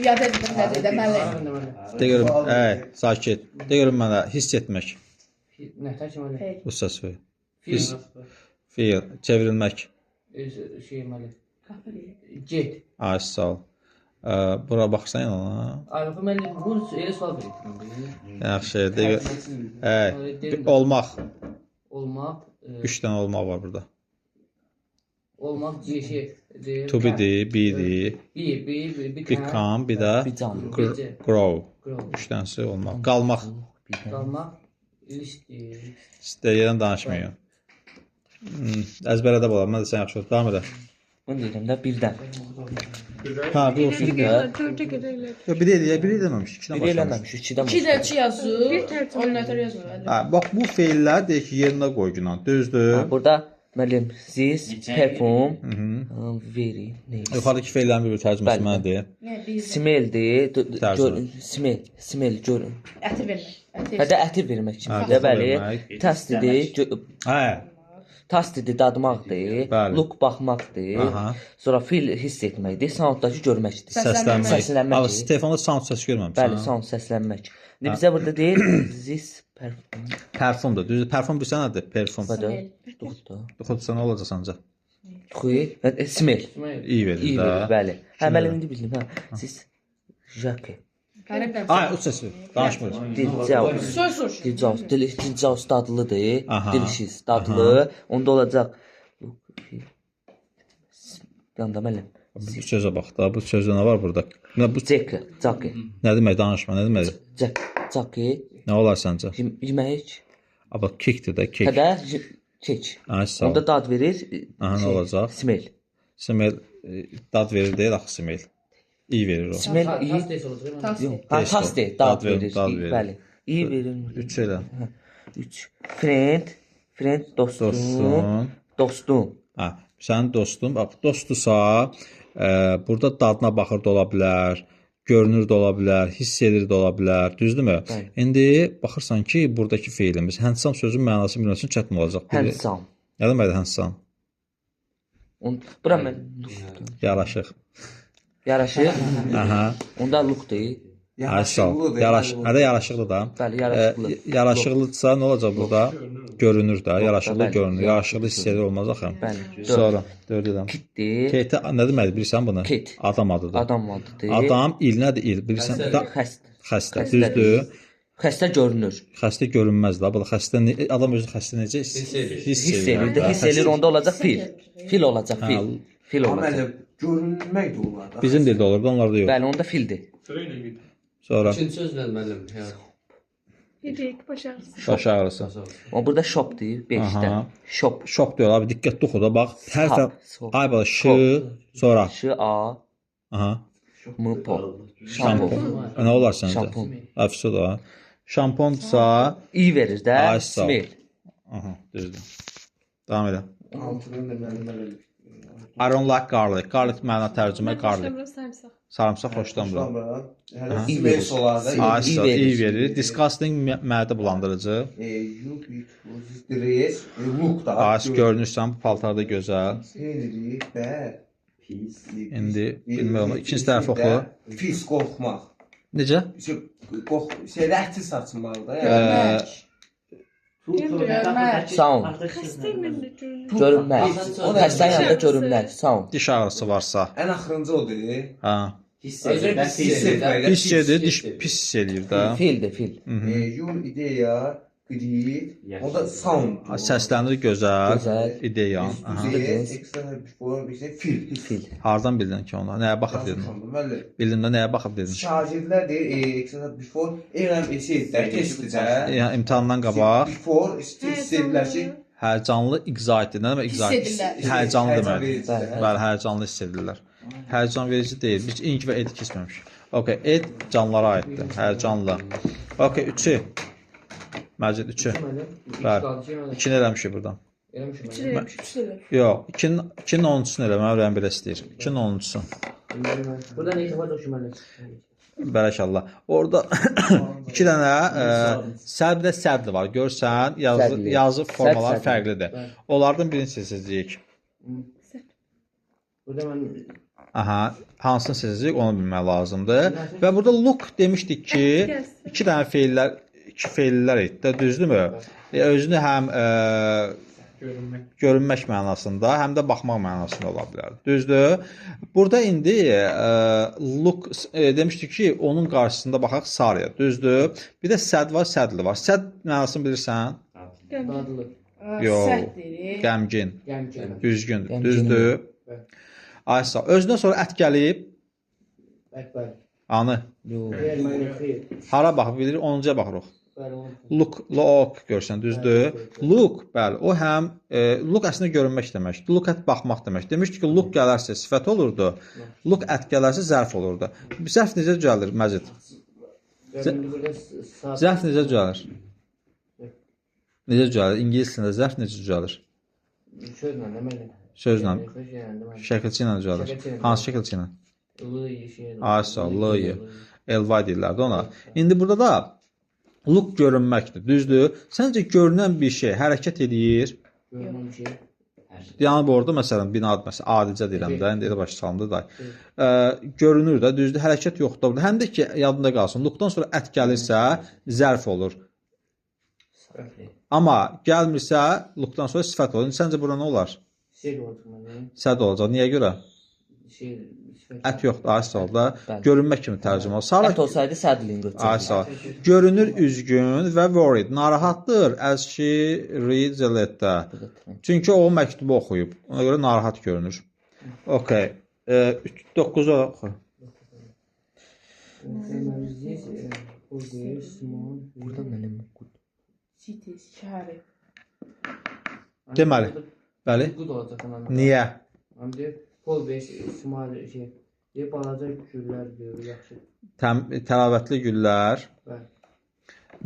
Yad edirəm nədir də müəllim. de görüm, ey, sakit. De görüm mənə hiss etmək. Nə tərcüməli? Feil. Bu səs ver. Feel, Feil, çevrilmək. şey deməli. Get. Ay, sağ ol. Bura baxsan yana. Ay, müəllim, bu elə sual verir. Yaxşı, de gör. Ey, olmaq. Olmaq, 3 dənə olmaq var burada. olmaq şey, To be-dir, be-dir, Be, become, bir də Become. grow. Grow. 3 dənəsi olmaq. Qalmaq. Qalmaq, list, Deyirəm danışmayın. Əzbərə də olar. Mən də sən yaxşı ol. Davam elə. Bunu deyirəm də birdən. Hə, bu olsun. Dördə qədər elədik. Yox, biri eləyə, biri eləməmiş. İkidən Biri başlamış. eləməmiş, ikidən 2 ilə 3 yazıb. Bir tərcümə. 10 nətər yazmır müəllim. Hə, bax bu feilləri deyək ki, yerinə qoy günah. Düzdür? Ha, burada müəllim this perfume very nice. Yuxarıdakı feillərin bir-bir tərcüməsi Bəli. mənə deyir. Nə biz Smelldir. Tərcümə. Smell, smell gör. ətir vermək. Ətir. Hətta ətir vermək Hə, kimi də qoxu bəli. vermək. Testdir. Hə, Taste dadmaqdır. Bəli. Look baxmaqdır. Aha. Sonra feel hiss etməkdir. Sounddakı görməkdir. Səslənmək. Səslənmək. Amma telefonda sound səs görməmisən. Bəli, sound səslənmək. İndi bizə burada deyir this perfume. Perfumdur. Düzdür. Perfum bilirsən nədir? Perfum. Bəli. Duxdur. Duxudsa nə olacaq səncə? Xuy və smell. İyi verir İyi də. verir, bəli. Hə, mən indi bildim, hə. Siz Jacques. Ay, o səs ver. Danışmırıq. Dilcaus. Söz soruşur. Dilcaus. Dilcaus dadlıdır. Aha. Delicious dadlı. Onda olacaq. Yanda müəllim. Bu sözə bax da. Bu sözdə nə var burada? Nə bu Jack, Jack. nə demək danışma, nə deməkdir? Jack, Jack. Nə olar səncə? Yemək. Aba kekdir də, kek. Hədə kek. Ay, sağ ol. Onda dad verir. Aha, nə olacaq? Smell. Smell dad verir deyil axı smell. İyi verir o. Smell iyi. Taste olacaq. Taste. Yox, ha, Taste. taste Dad dad verir, verir. dad verir. Bəli. İyi verir. 3 elə. 3. Friend, friend dostum. Dostum. Dostum. Hə, sənin dostun, bax dostdursa, burada dadına baxır da ola bilər, görünür də ola bilər, hiss edir də ola bilər, düzdürmü? Bəli. İndi baxırsan ki, buradakı feilimiz handsome sözün mənasını bilmək üçün çətin olacaq. Handsome. Nə deməkdir handsome? Bura mən Yaraşıq. Yaraşıq. Aha. Onda lookdur. Ay, sağ ol. Hədə yaraşıqlı da. Bəli, yaraşıqlı. Yaraşıqlıdırsa nə olacaq burada? Görünür də. Yaraşıqlı Bəli, görünür. Yaraşıqlı hiss edir olmaz axı. Bəli. Sonra dördü də. Kitdir. Kate nə deməkdir bilirsən bunu? Kit. Adam adıdır. Adam adıdır. Adam il nədir il? Bilirsən? Xəstə. Xəstə. Düzdür. Xəstə görünür. Xəstə görünməz də. Bu xəstə adam özünü xəstə necə hiss edir? Hiss edir. Hiss edir. Onda olacaq fil. Fil olacaq, fil. Fil olacaq. Görünmək də olar da. Bizim dildə olur, onlarda yox. Bəli, onda fildir. Sonra İkinci söz nə müəllim? Headache, baş ağrısı. Baş ağrısı. Amma burada shop deyir 5-də. Shop. Shop deyir abi, diqqətli oxu da bax. Hər tərəf ay bala ş sonra Ş A. Aha. M P. Şampun. Nə olar səncə? Şampun. Əfsu da. Şampunsa İyi verir də. Ay, sağ ol. Smell. Aha, düzdür. Davam elə. Altını da mənim elə. I don't like garlic. Garlic məna tərcümə garlic. Xoşlamıram sarımsaq. Sarımsaq xoşlamıram. Hələ smell olar da. Ay, sağ ol. İyi verir. Disgusting mədə bulandırıcı. You because dress look da. Ay, görünürsən bu paltarda gözəl. Henry bad. Pis. İndi bilmirəm. İkinci tərəfi oxu. Pis qorxmaq. Necə? Qorx, şey rəhti saçmalı da. Yəni. Görmək. Sound. Xəstə ilə görünür. Görünmək. Xəstənin yanında görünmək. Sound. Diş ağrısı varsa. Ən axırıncı odur. Hə. Hiss edir. Hiss etmək. Hiss edir, diş pis hiss eləyir də. Fildir, fil. Your idea, greed, onda sound. Səslənir gözəl. Gözəl. İdeya. Before, fil. Fil. Hardan bildin ki onu? Nəyə baxıb dedin? Məli. Bildim də nəyə baxıb dedin? Şagirdlər deyir, extra before, eyləm şeydir, testdir də. Yəni imtahandan qabaq. Before, hiss edirlər ki, həyəcanlı anxiety. Nə demək anxiety? Hiss edirlər. Həyəcanlı deməkdir. Bəli, həyəcanlı hiss edirlər. Həyəcan verici deyil. Biz ing və ed keçməmişik. Okay, ed canlara aiddir. Həyəcanlı. Okay, 3-ü. Məcid 3-ü. Bəli. 2-ni eləmişik burdan. Eləmişəm. Yox, 2-nin 10-cusunu elə. Mənim ürəyim belə istəyir. 2-nin 10-cusu. Burada nə isə var düşmənlər. Bərəkəllah. Orada iki dənə səl bir də sədli var. Görsən, yazı formaları fərqlidir. Onlardan birini seçəcəyik. Burada mən Aha, hansını seçəcəyik onu bilmək lazımdır. Və burada look demişdik ki, iki dənə feillər, iki feillər etdi, düzdürmü? Özünü həm görünmək mənasında, həm də baxmaq mənasında ola bilər. Düzdür? Burada indi look demişdik ki, onun qarşısında baxaq sarıya. Düzdür? Bir də səd var, sədli var. Səd mənasını bilirsən? Dadlı. Yox. Qəmgin. Üzgün. Düzdür? Aysa, özündən sonra ət gəlib. Ət, bəli. Anı. Yox. Hara baxıb bilir? 10-cuya baxırıq. Look, look görsən, düzdür? Look, bəli, o həm look əslində görünmək deməkdir. Look at baxmaq demək. Demişdik ki, look gələrsə sifət olurdu. Look at gələrsə zərf olurdu. Zərf necə düzəlir, Məcid? Zərf necə düzəlir? Necə düzəlir? İngilis dilində zərf necə düzəlir? Sözlə, nə mənim? Sözlə. Şəkilçi ilə düzəlir. Hansı şəkilçi ilə? Aysa, L-y. L-y deyirlər də ona. İndi burada da look görünməkdir, düzdür? Səncə görünən bir şey hərəkət eləyir? Görünən bir şey. Yəni bu orada məsələn binadır, məsələn adicə deyirəm də, indi elə başa salındı da. Görünür də, düzdür, hərəkət yoxdur burada. Həm də ki yadında qalsın, lookdan sonra ət gəlirsə zərf olur. Amma gəlmirsə lookdan sonra sifət olur. İndi səncə bura nə olar? Sel olacaq mənim. Səd olacaq. Niyə görə? Şey, sifət. Ət yoxdur, ay sağ ol da. Görünmək kimi tərcümə olur. Sara Ət olsaydı sədliyini Ay götürəcəkdi. sağ ol. Görünür üzgün və worried, narahatdır as she reads a letter. Çünki o məktubu oxuyub. Ona görə narahat görünür. Okay. 9 oxu. This, bu small. Burada mənim good. Cities, şəhəri. Deməli, bəli. Good olacaq mənim. Niyə? Həm də pol 5 small şey. Deyir balaca güllər deyir, yaxşı. Təravətli güllər. Bəli.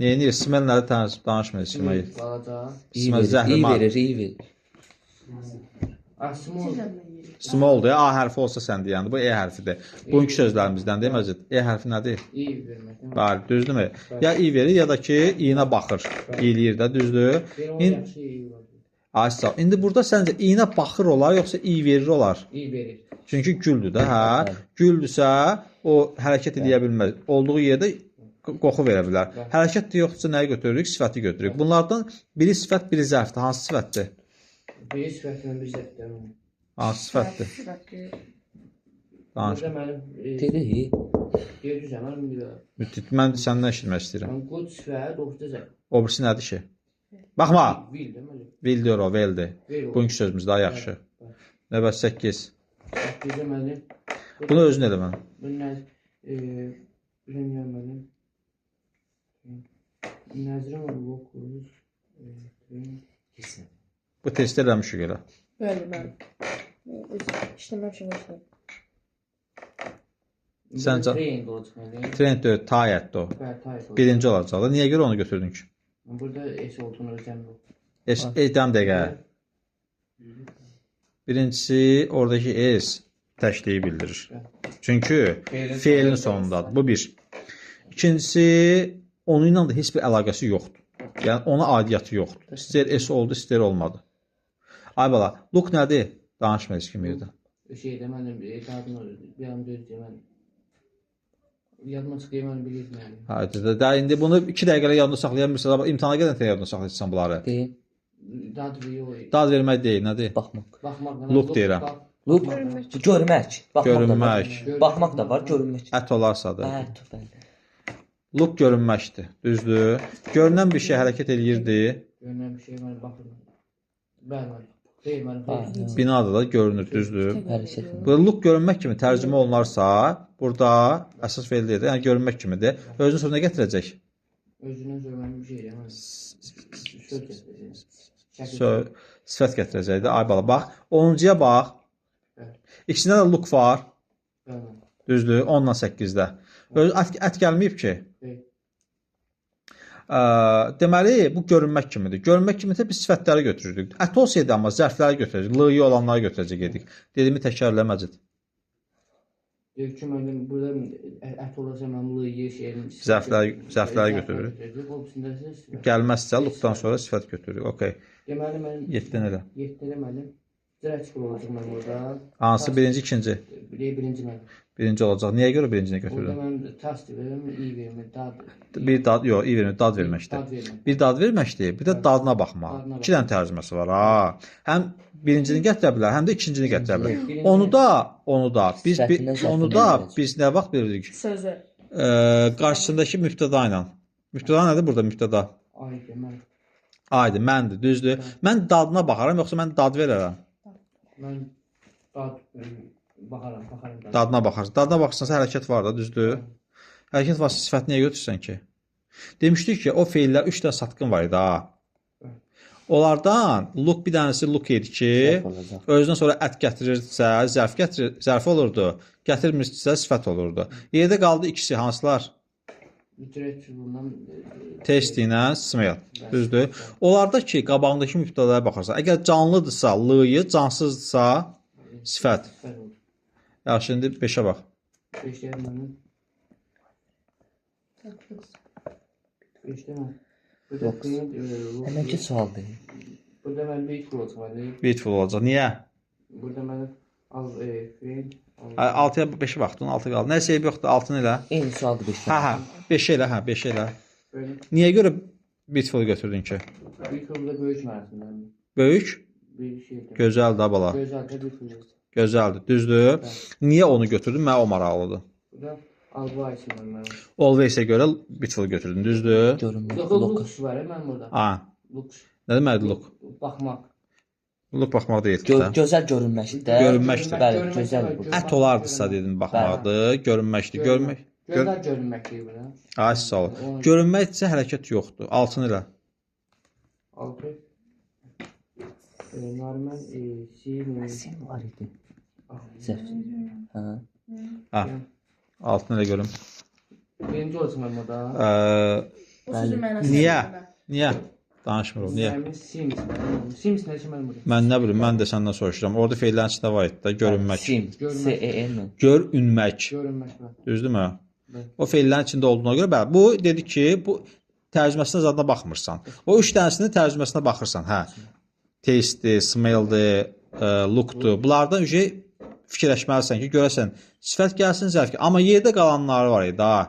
Neyini? Smell nədir? Danışmır smell. Balaca. İyi Smell verir, iyi zəhrimar. verir, iyi verir. Ah, small. Smalldır. A hərfi olsa sən deyəndə bu E hərfidir. Bugünkü sözlərimizdən deyil Məcid. E hərfi nədir? İyi vermək. Bəli, düzdürmü? Ya iyi verir, ya da ki, iyinə baxır. İyiləyir də, düzdür? Deyir, onun yaxşı iyi var. Ay sağ ol. İndi burada səncə iyinə baxır olar, yoxsa iyi verir olar? İyi verir. Çünki güldür də, hə? Güldürsə, o hərəkət eləyə bilməz. Olduğu yerdə qoxu verə bilər. Hərəkət də yoxdursa nəyi götürürük? Sifəti götürürük. Bunlardan biri sifət, biri zərfdir. Hansı sifətdir? Biri sifətlə bir zərfdir. Hansı sifətdir? Sifətdir. Danış. Burada mənim Dedi. Deyir düzə, mənim bilirəm. Müthiş. Mən səndən eşitmək istəyirəm. Mən good sifət, o birisi zərf. O birisi nədir ki? Baxma. Will deməli. Will deyir o, well-dir. Will. Bugünkü sözümüz daha yaxşı. Növbət 8. Səkkizdə mənim. Bunu özün elə mən. Bu nə bilmirəm mənim. Nəzrəm locus. Bu testi eləmişik elə. Bəli, mən. Öz işləməmişəm heç nə. Səncə- Trend olacaq mənim. Trend deyil, tayətdir o. Bəli, tayət olacaq. Birinci olacaq da. Niyə görə onu götürdün ki? Burada S olduğunu özəm yox. S, dəm dəqiqə. Birincisi, oradakı S təkliyi bildirir. Çünki feilin sonundadır. Bu bir. İkincisi, onunla da heç bir əlaqəsi yoxdur. Yəni, ona aidiyyatı yoxdur. İstəyir S oldu, istəyir olmadı. Ay bala, look nədir? Danışma heç kim yerdə. Şeydə mənim dadını bir an düz deyim. Yadıma çıxdı, mən bilirdim yəni. Hə, də indi bunu 2 dəqiqəlik yadında saxlaya bilmirsən, imtahana gedəndə yadında saxlayırsan bunları. Deyim. Dad yox. Dad vermək deyil, nədir? Baxmaq. Baxmaq. Look deyirəm. Look, görmək. Baxmaq da var. Görünmək. Baxmaq da var, görünmək. Ət olarsadır. Ət, bəli. Look görünməkdir, düzdür? Görünən bir şey hərəkət eləyirdi. Görünən bir şey mən baxıram. Bəli, mən. Xeyr, mənim xeyr. Binada da görünür, düzdür? Hərəkət. Bu look görünmək kimi tərcümə olunarsa, burada əsas feil deyil, yəni görünmək kimidir. Özünün sonra nə gətirəcək? Özündən sonra mənim bir şey deyəm. Söz gətirəcək. Söz, sifət gətirəcəkdir. Ay bala, bax. 10-cuya bax. İkisində də look var. Bəli. Düzdür, 10-la 8-də. Öz ət gəlməyib ki. Xeyr. Deməli, bu görünmək kimidir. Görünmək kimidir, biz sifətləri götürürdük. Ət olsaydı amma zərfləri götürəcək, L-yi olanları götürəcək idik. Dediyimi təkrarla Məcid. Deyir ki, mənim burada ət olasa mən L-yi şeyim. Zərfləri götürürük. O birisində isə Gəlməzsə lookdan sonra sifət götürürük. Okay. Deməli mən 7-dən elə. 7-də mənim Dirək olacaq mənim orada. Hansı birinci, ikinci? Birinci mənim. Birinci olacaq. Niyə görə birincini Burada götürdün? mənim tast verirəm, iyi vermir, dad. Bir dad, yox, iyi vermir, dad verməkdir. Dad vermir. Bir dad verməkdir, bir də dadına baxmaq. Dadına İki dənə tərcüməsi var ha. Həm birincini gətirə bilər, həm də ikincini gətirə bilər. Birinci- Onu da biz Sifətindən onu da zərfini biz nə vaxt bilirik? Sözü. Qarşısındakı mübtəda ilə. Mübtəda nədir burada mübtəda? Ay, mən Aydır, məndir, düzdür. Mən dadına baxaram, yoxsa mən dad verərəm? mən dad baxaram, baxaram. Dad. Dadına baxarsan. Dadına baxırsansa hərəkət var da, düzdür? Hərəkət varsa sifəti niyə götürürsən ki? Demişdik ki, o feillər 3 dənə satqın var idi ha. Onlardan look bir dənəsi look idi ki, özündən sonra ət gətirirsə, zərf gətirir, zərf olurdu. Gətirmirsə sifət olurdu. Yerdə qaldı ikisi hansılar? Dirək bundan Test ilə smell. Düzdür? Onlarda ki, qabağındakı mübtədaya baxarsan, əgər canlıdırsa l-yı, cansızdırsa sifət. Sifət olur. Yaxşı, indi 5-ə bax. 5-də mənim 5-də mən. Burada Yox. print, Həmənki sualdır. Burada mən beautiful olacaq. Beautiful olacaq. Niyə? Burada mən az feil. 6-ya 5-ə baxdın, 6 qaldı. Nəsə eybi yoxdur, 6-nı elə. Eyni sualdır 5. Hə, hə, 5 elə, hə, 5 elə. Niyə görə beautiful götürdün ki? Beautiful da böyük mənasında. Böyük? Bir şeydir. Gözəl də bala. Gözəldir, beautiful. Gözəldir, düzdür. Niyə onu götürdün? Mənə o maraqlıdır. Burada always var mənim. Always-ə görə beautiful götürdün, düzdür? Görünmək. Yox, looks var mən burada. Ha. Looks. Nə deməkdir look? Baxmaq. Look baxmaq deyil. Gözəl görünməkdir də. Görünməkdir. Bəli, gözəl bu. Ət olardısa dedim baxmaqdır, görünməkdir. Görmək. Gözəl görünməkdir bura. Ay sağ ol. Görünməkdirsə hərəkət yoxdur. 6-nı elə. 6. Nariman sin Sin var idi. Səhv. Hə. Hə. 6-nı elə görüm. Birinci olacaq mən burada. Bu sözün mənası. Niyə? Niyə? Danışmırıq. Niyə? Sims. Sims nə üçün mən burada? Mən nə bilim, mən də səndən soruşuram. Orada feillərin içində var idi da, görünmək. Sim. S E N. Görünmək. Görünmək. Düzdürmü? O feillərin içində olduğuna görə, bəli, bu dedi ki, bu tərcüməsinə zadına baxmırsan. O üç dənəsinin tərcüməsinə baxırsan, hə. Taste-dir, smell-dir, look-dur. Bunlardan ücə fikirləşməlisən ki, görəsən sifət gəlsin, zərf gəlsin. Amma yerdə qalanları var idi, ha.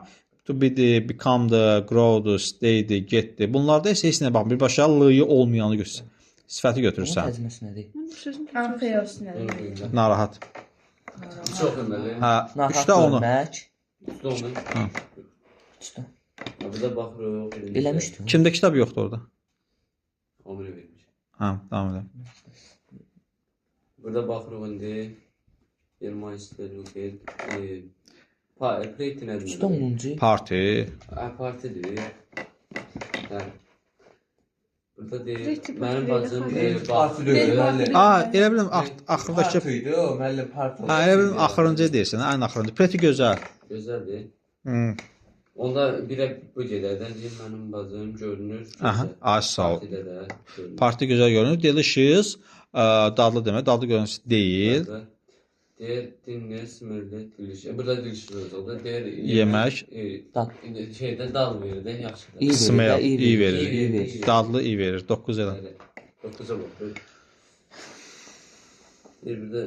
To be-dir, become-dır, grow-dur, stay-dir, get-dir. Bunlarda isə heç nəyə baxmır. Birbaşa L-yı olmayanı götürsən. Sifəti götürürsən. Bunun tərcüməsi nədir? Anxious nədir? Narahat. Çox deməli. Hə, Narahat üçdə onu. görmək. Üçdə onu. Hə. Üçdə. Burada baxırıq. Eləmişdim. Kimdə kitab yoxdur orada? Omri vermiş. Hə, davam edelim. Burada baxırıq indi. Yermeister, Luket, Party nədir? Üçdə 10-cu. Parti. Hə, partidir. Hə. Burada deyir, mənim bacım parti deyil, müəllim. A, elə biləm axırdakı Parti idi o, müəllim parti. Hə, elə biləm axırıncı deyirsən, ən axırıncı. Preti gözəl. Gözəldir. Hı. Onda birə bu gedər də, deyir, mənim bacım görünür. Aha, ay sağ ol. Partidə də görünür. Parti gözəl görünür. Delicious, dadlı demək, dadlı görünür deyil. Deyir, dinner, smelly, delicious. Burada delicious olacaq da, deyir, yemək. Şeydə dal verir də, yaxşıdır. Smell, iyi verir. Dadlı iyi verir. 9 elə. 9-a baxır. Deyir, burada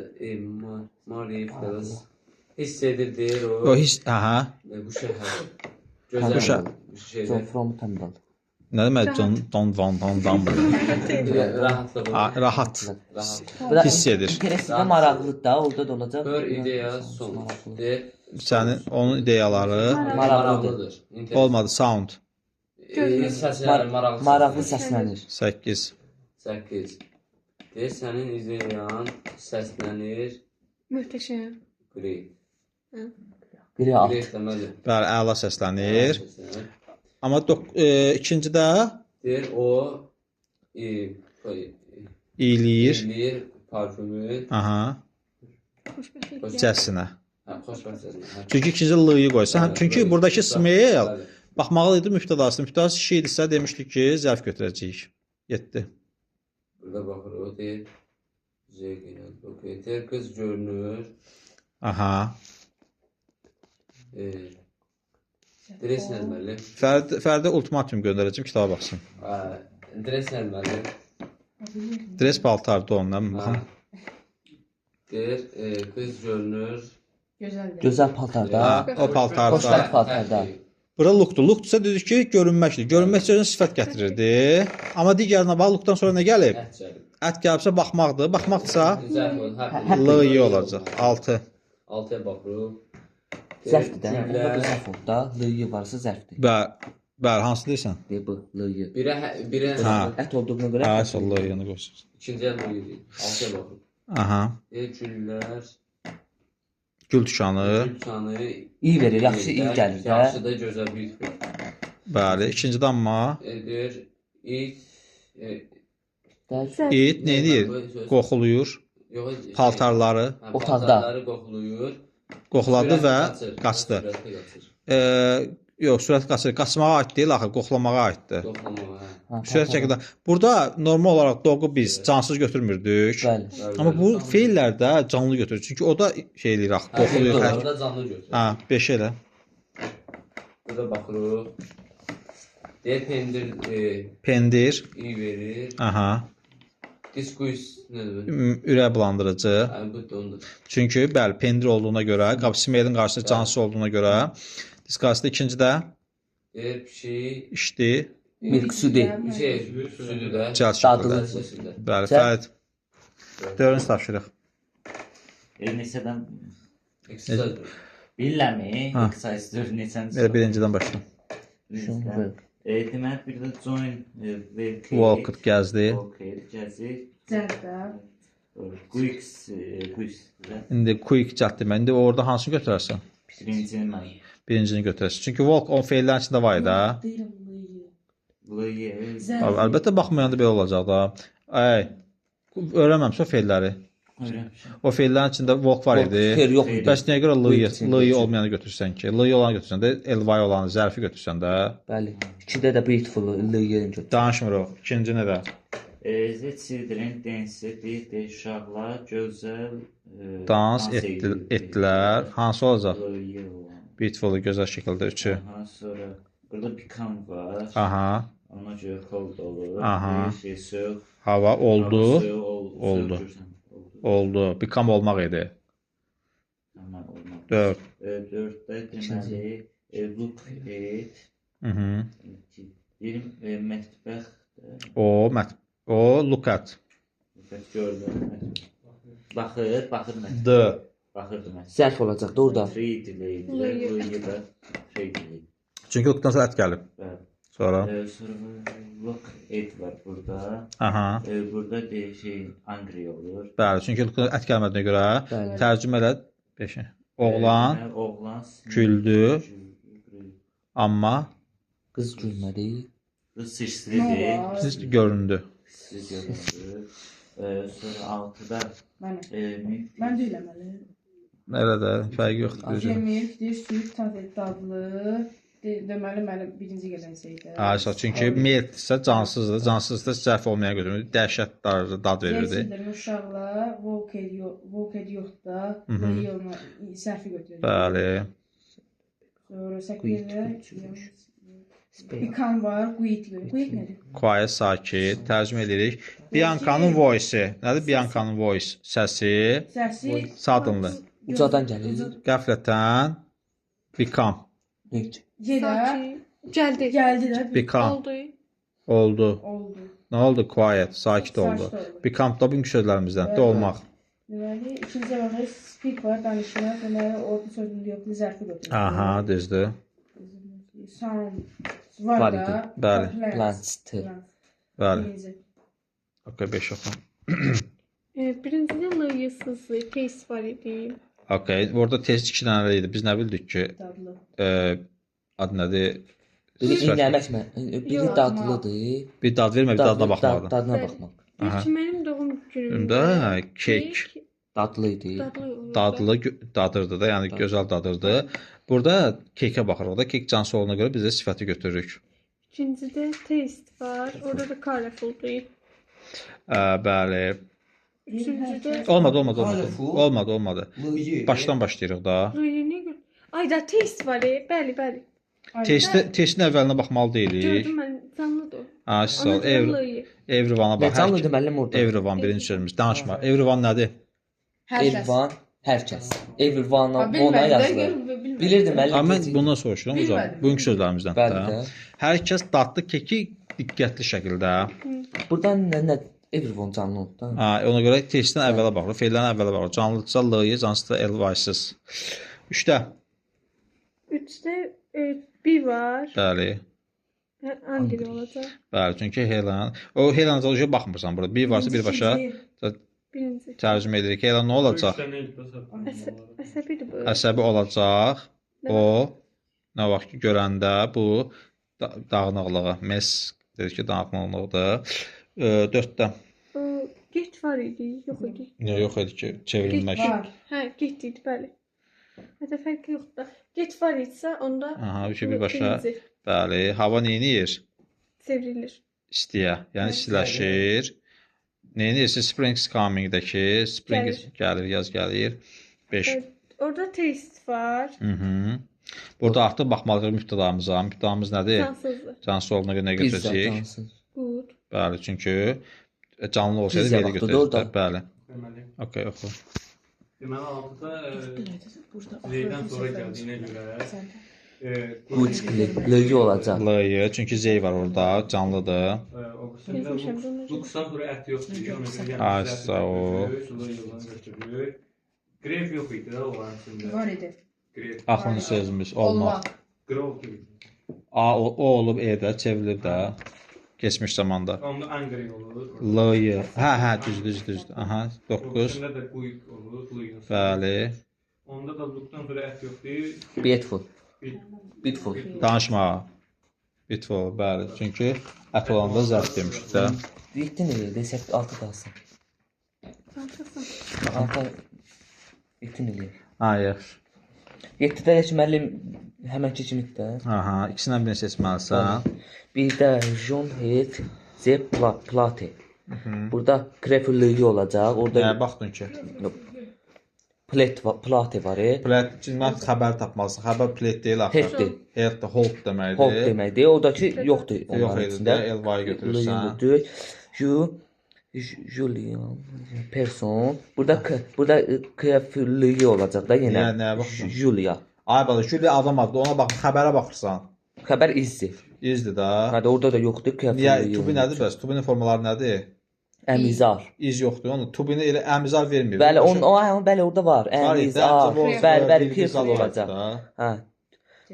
Mari, Fellas. Hiss edir, deyir o. O hiss, aha. Bu şəhər. Gözəl. Bu şəhər. John from Tambal. Nə demək John Don Van Don Dan? Rahatlıq. Rahat. Hiss edir. İnteressində maraqlıdır da, orada da olacaq. Her ideya son. Sənin onun ideyaları maraqlıdır. Olmadı, sound. Maraqlı səslənir. 8. 8. Deyir, sənin ideyan səslənir. Möhtəşəm. Great. Great. Bəli, əla səslənir. Amma ikincidə deyir o iyiləyir. İyiləyir parfümü. Aha. Xoşbəxtcəsinə. Hə, xoşbəxtcəsinə. Çünki ikinci L-yı qoysan, çünki buradakı smell baxmalı idi mübtədası. Mübtədası kişi idisə demişdik ki, zərf götürəcəyik. 7. Burada baxırıq, deyir Z deyir, qız görünür. Aha. Dress nədir müəllim? Fərdə ultimatum göndərəcəm, kitaba baxsın. Dress nədir müəllim? Dress paltardır ondan, baxın. Deyir, qız görünür. Gözəldir. Gözəl paltarda. O paltarda. Xoşbəxt paltarda. Bura lookdur. Lookdursa dedik ki, görünməkdir. Görünmək sözünə sifət gətirirdi. Amma digərinə bax, lookdan sonra nə gəlib? Ət gəlib. Ət gəlibsə baxmaqdır. Baxmaqdırsa L-y olacaq. 6. 6-ya baxırıq. Zərfdir də. Onda bu zərf oldu da. L-y varsa zərfdir. Bəli, hansı deyirsən? Deyir bu, L-y. Birə ət olduğuna görə. Hə, L-yını qoysun. İkinciyə L-y. 6-ya baxırıq. Aha. Deyir, güllər. Gül dükanı. Gül dükanı. İyi verir, yaxşı iyi gəlir də. Yaxşı da gözəl bir şey. Bəli, ikincidə amma. Deyir, it. İt nə deyir? Qoxuluyur. Paltarları. Otaqda. Paltarları qoxuluyur. Qoxladı və qaçdı. Yox, sürət qaçır. Qaçmağa aid deyil axı, qoxlamağa aiddir. Sürət şəkildə. Burada normal olaraq doqu biz cansız götürmürdük. Bəli. Amma bu feillərdə canlı götürür. Çünki o da şey eləyir axı, qoxlayır. Orada canlı götürür. Hə, 5 elə. Burada baxırıq. Deyir, pendir. Pendir. İyi verir. Aha. Disquis nədir? Ürək bulandırıcı. Əlbəttə ondur. Çünki bəli, pendir olduğuna görə, smelin qarşısında cansız olduğuna görə. Disgust ikinci də Deyir pişik içdi. Milk südü. Şey, südü də. Cəld şəkildə. Dadlı. Bəli, Fərid. Dördüncü tapşırıq. Neçədən? Exercise. Bilirləmi? Ha. Exercise 4 neçənci? Elə birincidən başla. Birincidən. Deməli, bir də join work. Walked gəzdi. Walked gəzir. Cəld də. Quick, quick. İndi quick cəld demək. İndi orada hansını götürərsən? Birincini mən. Birincini götürərsən. Çünki walk on feillərin içində var idi. Deyirəm L-yi. L-yi. Əlbəttə baxmayanda belə olacaq da. Ay, öyrənməmişsən o feilləri. Öyrənmişəm. O feillərin içində walk var idi. Xeyr, yox idi. Bəs niyə görə L-yi olmayanı götürsən ki? L-yi olanı götürsən də, L-y olanı, zərfi götürsən də. Bəli. İkidə də beautiful L-yi götür. Danışmırıq. İkinci nə də? The children dance, deyir, uşaqlar gözəl dans etdilər. Hansı olacaq? L-yi olan. Beautiful, gözəl şəkildə üçü. Aha, sonra burada become var. Aha. Ona görə cold olur. Aha. Şey, soyuq. Hava oldu. Oldu. Oldu. Become olmaq idi. Tamam, olmaq. 4. 4-də deməli, look at. Deyim, mətbəx. O, look at. Gördüm. Baxır, baxır mətbəx. D. Baxırdı mətbəx. Zərf olacaq da orada. Read ilə, L-yi read. Çünki lookdan sonra at gəlib. Bəli. Sonra? Sonra look at var burada. Aha. Burada deyir, şey, angry olur. Bəli, çünki lookdan ət gəlmədiyinə görə tərcümə elə 5. Oğlan güldü, amma qız gülmədi. Qız sirlidir. Pis göründü. Pis göründü. Sonra 6-da Mən deyiləm hələ. Elə də fərqi yoxdur. Milk deyir, süd dadlı. Deməli, mənim birinci gələn şeydir. Ayşə, çünki milk isə cansızdır. Cansızdır, zərf olmayan götürmür. Dəhşət dad verirdi. Children uşaqlar walked yoxdur da. Zərfi götürür. Bəli. Sonra 8-də Become var, quit. Quit nədir? Quiet, sakit. Tərcümə edirik. Biancanın voice-i. Nədir Biancanın voice? Səsi. Səsi. Suddenly. Ucadan gəlir. Qəflətən. Become. Gedə. Gəldi. Gəldi də. Become. Oldu. Oldu. Oldu. Nə oldu? Quiet. Sakit oldu. Become da bugünkü sözlərimizdən. Də olmaq. Deməli, ikinci baxırıq. Speak var, danışmaq. Deməli, orada sözünü yoxdur, zərfi götürür. Aha, düzdür. Sound var da. Bəli. Plants. Bəli. Okay, 5 oxu. Birincidə L-yısız, taste var idi. Okay, orada test 2 dənə idi. Biz nə bildik ki? Dadlı. Adı nədir? Biri inləməkmi? Biri dadlıdır. Bir dad vermə, bir dadına baxmaqdır. Dadına baxmaq. Deyir ki, mənim doğum günümdə kek dadlı idi. Dadlı dadırdı da, yəni gözəl dadırdı. Burada kekə baxırıq da, kek cansız olduğuna görə biz də sifəti götürürük. İkincidə taste var. Orada da colorful-dur. Bəli. Üçüncüdə Olmadı. Olmadı. Başdan başlayırıq da. Ay da taste var. Bəli, bəli. Testin əvvəlinə baxmalı deyilik. Gördüm mən, canlıdır o. Ha, sağ ol. Everyone-a bax. Nə canlıdır müəllim orada? Everyone birinci sözümüz. Danışma. Everyone nədir? Everyone, hər kəs. Everyone-a ona yazılır. Bilirdim müəllim. Amma mən bundan soruşuram hocam. Bugünkü sözlərimizdən. Bəli. Hər kəs dadlı keki diqqətli şəkildə. Burdan nə everyone canlı oldu da. Ha, ona görə testin əvvələ baxırıq, feillərin əvvələ baxırıq. Canlıdırsa L-yi, cansızsa L-y-sız. 3-də. 3-də B var. Bəli. Angry olacaq. Bəli, çünki Helen, o Helen baxmırsan burada. Bir varsa birbaşa birinci tərcümə edirik. Helen nə olacaq? Əsəbidir bu. Əsəbi olacaq. O nə vaxt ki görəndə bu dağınıqlığı, mess dedik ki, dağınıqlıqdır. 4-də. Get var idi, yox idi. Niyə yox idi ki, çevrilmək. Hə, get idi, bəli. Hətta fərqi yoxdur da. Get var idisə onda aha, üçü birbaşa. Bəli, hava nə edir? Çevrilir. İstiyə, yəni istiləşir. Nə edir? Spring is coming-dəki spring gəlir, yaz gəlir. 5. Orada taste var. Burada artıq baxmalıyıq mübtədamıza. Mübtədamız nədir? Cansızdır. Cansız olduğuna görə nə götürəcəyik? Good. Bəli, çünki Canlı olsaydı Biz veri vaxtıdır götürəcəkdi. orada. Bəli. Deməli, Okay, oxu. Deməli 6-da Burada Z-dən sonra gəldiyinə görə Quickly L olacaq. L-yı, çünki Z var orada, canlıdır. O qısımda Luxdan sonra ət yoxdur. Ona görə yəni Ay, sağ ol. L-ını götürürük. Gref yox idi də onların içində. Var idi. Gref. Axırıncı sözümüz olmaq. Grov gibi. A o, o olub E də çevrilib də keçmiş zamanda. Onda angry olur. L-yı. Hə, hə, düz, düz. Aha, O 9. qısımda da quick olur. L-ın. Bəli. Onda da lookdan sonra ət yoxdur. Beautiful. Beautiful. Danışma. Beautiful, bəli. Çünki ət olanda zərf demişdik də. 7 nə eləyir? 8 6 qalsın. 6 7 nə eləyir? Ha, yaxşı. 7-də heç müəllim həmənki kimidir də. Aha, ikisindən birini seçməlisən. Bir də John Het Z Plate. Burada Krefli olacaq. Orada Nəyə baxdın ki? Plet var, Plate var. Plet, mən xəbər tapmalısan. Xəbər plet deyil axı. Hetdir. Hetdir, hold deməkdir. Hold deməkdir. Oradakı yoxdur Yox onların idi içində. də, LY götürürsən. Götürürsən. Ju Julian Person. Burada K, burada Krefli olacaq da yenə. Niyə, nəyə baxırsan? Julia. Ay bala, Julia adam adı, ona bax, xəbərə baxırsan. Xəbər izdir. İzdir də. Hə, də orada da yoxdur. Krefli. Niyə? Tubi nədir bəs? Tubinin formaları nədir? Əmizar. İz yoxdur. Onu tubini elə əmizar vermir. Bəli, on, o, hə, bəli orada var. Var idi, Əmizar. əmizar, Bəli, bəli, bir Krefli olacaq. olacaq. Hə.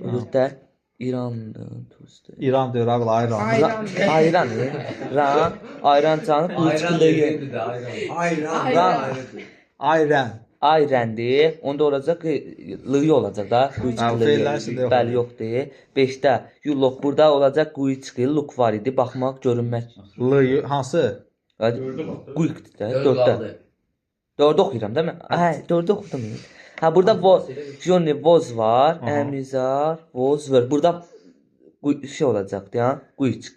Burada İran tuzdur. İran deyir, ay bala, ayran. Ayran. Ayran, ran, ayran canı Ayran qıçqılı. deyildi də ayran. Ayran. Ayran. Ayrandır. Onda olacaq L olacaq da, Hə, qıçqılı. fe'llərin içində yox. Bəli, yoxdur. 5-də yulluq burada olacaq qıçqılı look var idi. Baxmaq, görünmək. L hansı? Quick-dir də, Dörd 4-də. qaldı. 4-də oxuyuram da mən. Hə, 4-də oxudum. Hə, burada Johnny was var, Aha. Əmizar, was var. Burada şey olacaqdı, ya, quick.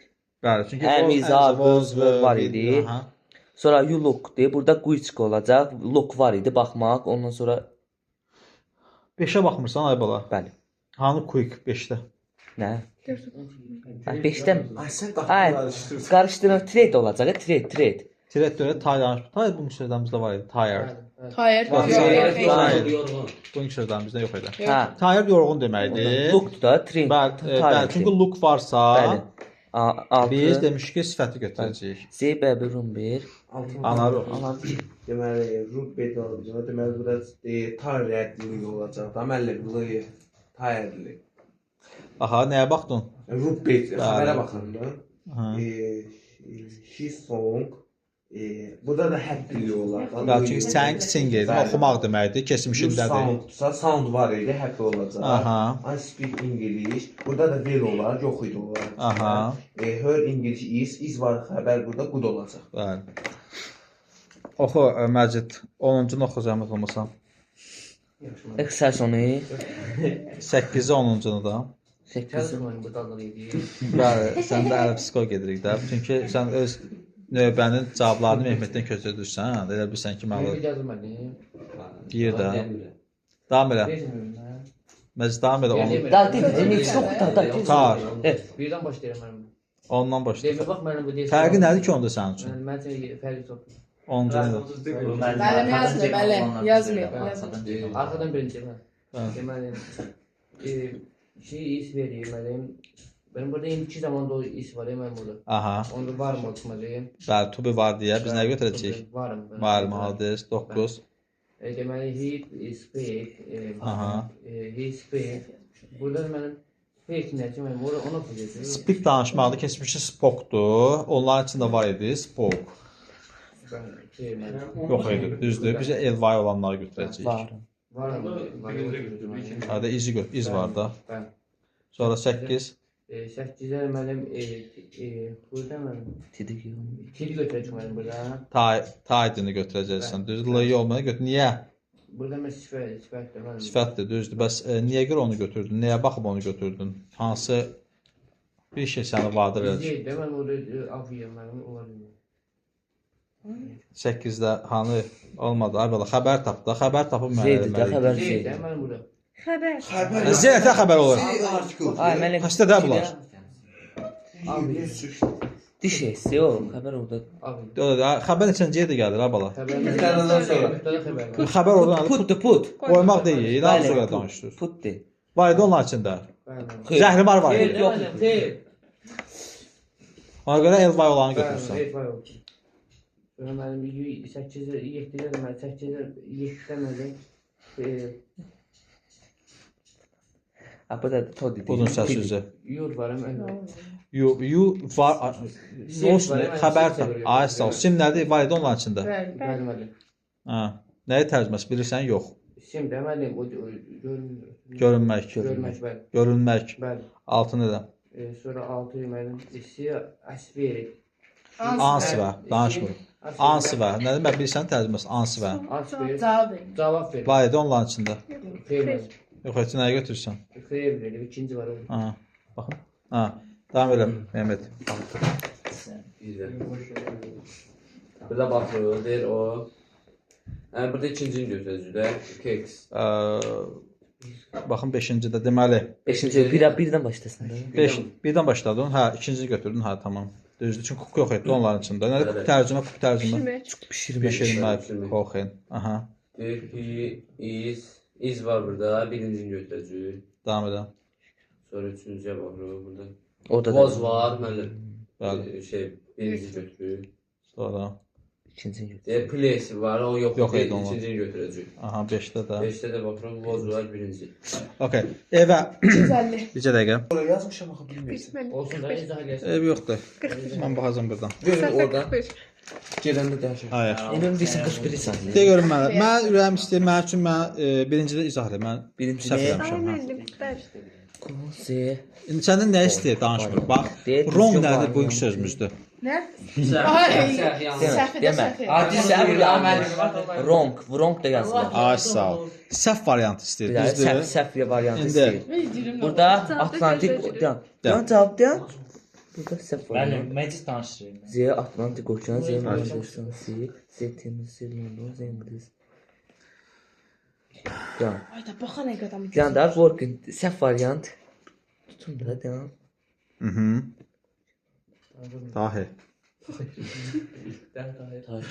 Bəli, çünki Əmizar, was, was var idi. Aha. Sonra you look-dur. Burada quick olacaq. Look var idi, baxmaq. Ondan sonra 5-ə baxmırsan ay bala. Bəli. Hanı quick 5-də? Nə? Hə, 5-də Ay sən Ay, qarışdırdın. qarışdırın. Trade olacaq, trade, trade. Trade görə tired. Tired bugünkü sözlərimizdə var idi. Tired. Tired. Tired. Yorğun. Bugünkü sözlərimizdə yox idi. Hə. Tired yorğun deməkdir. Look-dur da, trade. Bəli, bəli, çünki look varsa, Bəli. 6. biz demişik ki, sifəti götürəcəyik. Z B 1 11. Anarı. Anarı. Deməli, Rubbe olacaq. Deməli, burada tiredli olacaq da, müəllim, L tiredli. Aha, nəyə baxdın? Rubbe xəbərə baxıram da. Aha. She song. Burada da happy olar. Bəli, çünki sang sing idi, oxumaq deməkdir, keçmişindədir. Soundsa sound var idi, happy olacaq. Aha. I speak English. Burada da well olar, yox idi olar. Aha. Her English is var xəbər burada good olacaq. Bəli. Oxu Məcid, 10-cunu oxu zəhmət olmasa. Exercise onu. 8-i 10-cunu da. 8. Bəli, sən də ərəb psixoloq gedirik də. Çünki sən öz növbənin cavablarını Mehmetdən köçürdürsən. Elə bilirsən ki, mən deyir də. Davam elə. Məcid davam elə. Onu. Da, deyir, çox da, da. Tar. Birdən başlayıram mənim. Ondan başla. Demə bax mənim bu deyil. Fərqi nədir ki onda sənin üçün? Mən fərqi çoxdur. 10-cu Müəllim yazmır, müəllim yazmır. Arxadan birinci mən. Deməli, şey is verir müəllim. Benim burada indiki zamanda o is var mənim burada. Aha. Onda varım oxumalıyım. Bəli, to be var deyə biz nə götürəcəyik? Varım. Varım, hadis 9. Deməli, he speak. Aha. He speak. Burada mənim speak nədir? Mənim ora ona oxuyacağam. Speak danışmaqdır, keçmişi spoke-dur. Onların içində var idi spoke. Yox idi, düzdür. Biz LY olanları götürəcəyik. Varım. Varım. Hadi izi götür, iz var da. Bəli. Sonra 8. 8-ə mənim burada mənim Tidi götürəcəm mənim burada. Tidy'ni götürəcəksən. Düzdür? L olmayan götür. Niyə? Burada mən sifətdir mənim. Sifətdir, düzdür. Bəs niyə görə onu götürdün? Nəyə baxıb onu götürdün? Hansı bir şey səni vadir edir? Deyil də mən orada avıyam mənim olar. 8-də hanı olmadı. Ay belə xəbər tap da, xəbər tapıb mənə Zeydir də, xəbər Zeydir də mənim burada. Xəbər. Xəbər. Z də xəbər olur. Z artikel. Ay, mənim Xəstə də bunlar. Diş hissi o, xəbər orada. Xəbər neçənci yerdə gəlir ha bala? Mübtədadan sonra. Xəbər oradan Putdur, put. Qoymaq deyil, daha Bəli, sonra put. danışdınız. Putdur. Var idi onların içində. Zəhrimar var idi. Yox. Xeyr. Ona görə Elvay olanı götürürsən. Elvay olsun. Sonra mənim 8-də, 7-də deməli, 8-də, 7-də mənim Ha, bu da to dedi. Budun səs üzü. Yur var mənim. You var. Nə olsun? Xəbər tap. Ay sağ ol. Sim nədir? Var idi onların içində. Bəli. Bəli, müəllim. Hə. Nəyi tərcüməsi bilirsən? Yox. Sim də müəllim, o görünmür. Görünmək. Görünmək, bəli. Görünmək. Bəli. Altı nədə? Sonra 6 müəllim. Si asveri. Ansvə. Danışmır. Ansvə. Nə demək bilirsən tərcüməsi? Ansvə. Asveri. Cavab verin. Cavab ver. Var idi onların içində. Xeyr müəllim. Yox, heç nəyi götürürsən? Xeyr verir. İkinci var o. Ha. Baxın. Ha. Davam elə Mehmet. Burada baxırıq, deyir o. Yəni burada ikincini götürəcək də. Keks. Baxın 5-ci də deməli. 5-ci birdən başlasın da. 5 birdən başladın. Hə, ikincini götürdün. Hə, tamam. Düzdür. Çünki kuk yox etdi onların içində. Nədir kuk tərcümə, kuk tərcümə. Bişirmək. Bişirmək, koxen. Aha. Deyir ki, iz var burada. Birincini götürəcək. Davam edelim. Sonra üçüncüyə baxırıq burada. Orada da. Voz var müəllim. Bəli. Şey, birinci götürür. Sonra İkincini götür. Deyir, place var, o yox, Yox idi onlar. ikincini götürəcək. Aha, 5-də də. 5-də də baxıram, voz var, birinci. Okay. Evə 250. bircə dəqiqə. Oraya yazmışam axı bilmirsən. Olsun da izah eləyəsən. Ev yoxdur. Mən baxacağam burdan. Verin Səhifə oradan. 41. Gedəndə dəyişək. Ha, yaxşı. Mənim deyirsən 41 izah De eləyir. görüm mənə. Mən ürəyim istəyir, mənim üçün mən birincidə izah elə. Mən Birincini- səhv Ay eləmişəm. Hə. müəllim, bəli. Konse. İndi səndən nə istəyir danışmır. Bax, Deyir, wrong düzgün nədir variant. bugünkü sözümüzdür. Nə? Ay, səhv edə Demə. səhv edə. Səhv yanlış. Wrong, wrong da yazılır. Ay sağ ol. Səhv variantı istəyir, Bir də düzdür? səhv variantı İndi. istəyir. Burada Atlantik Cavabda Dayan. Dayan cavab dayan. Burada səhv Müəllim, variant. məclis danışır. Z Atlantik Okeanı, Z Manchester, C Z Temiz, Z London, Z İngilis. Dayan. Ay da baxa nə qədər Dayan da working səhv variant. Tutun da dayan. Mhm. Dahi.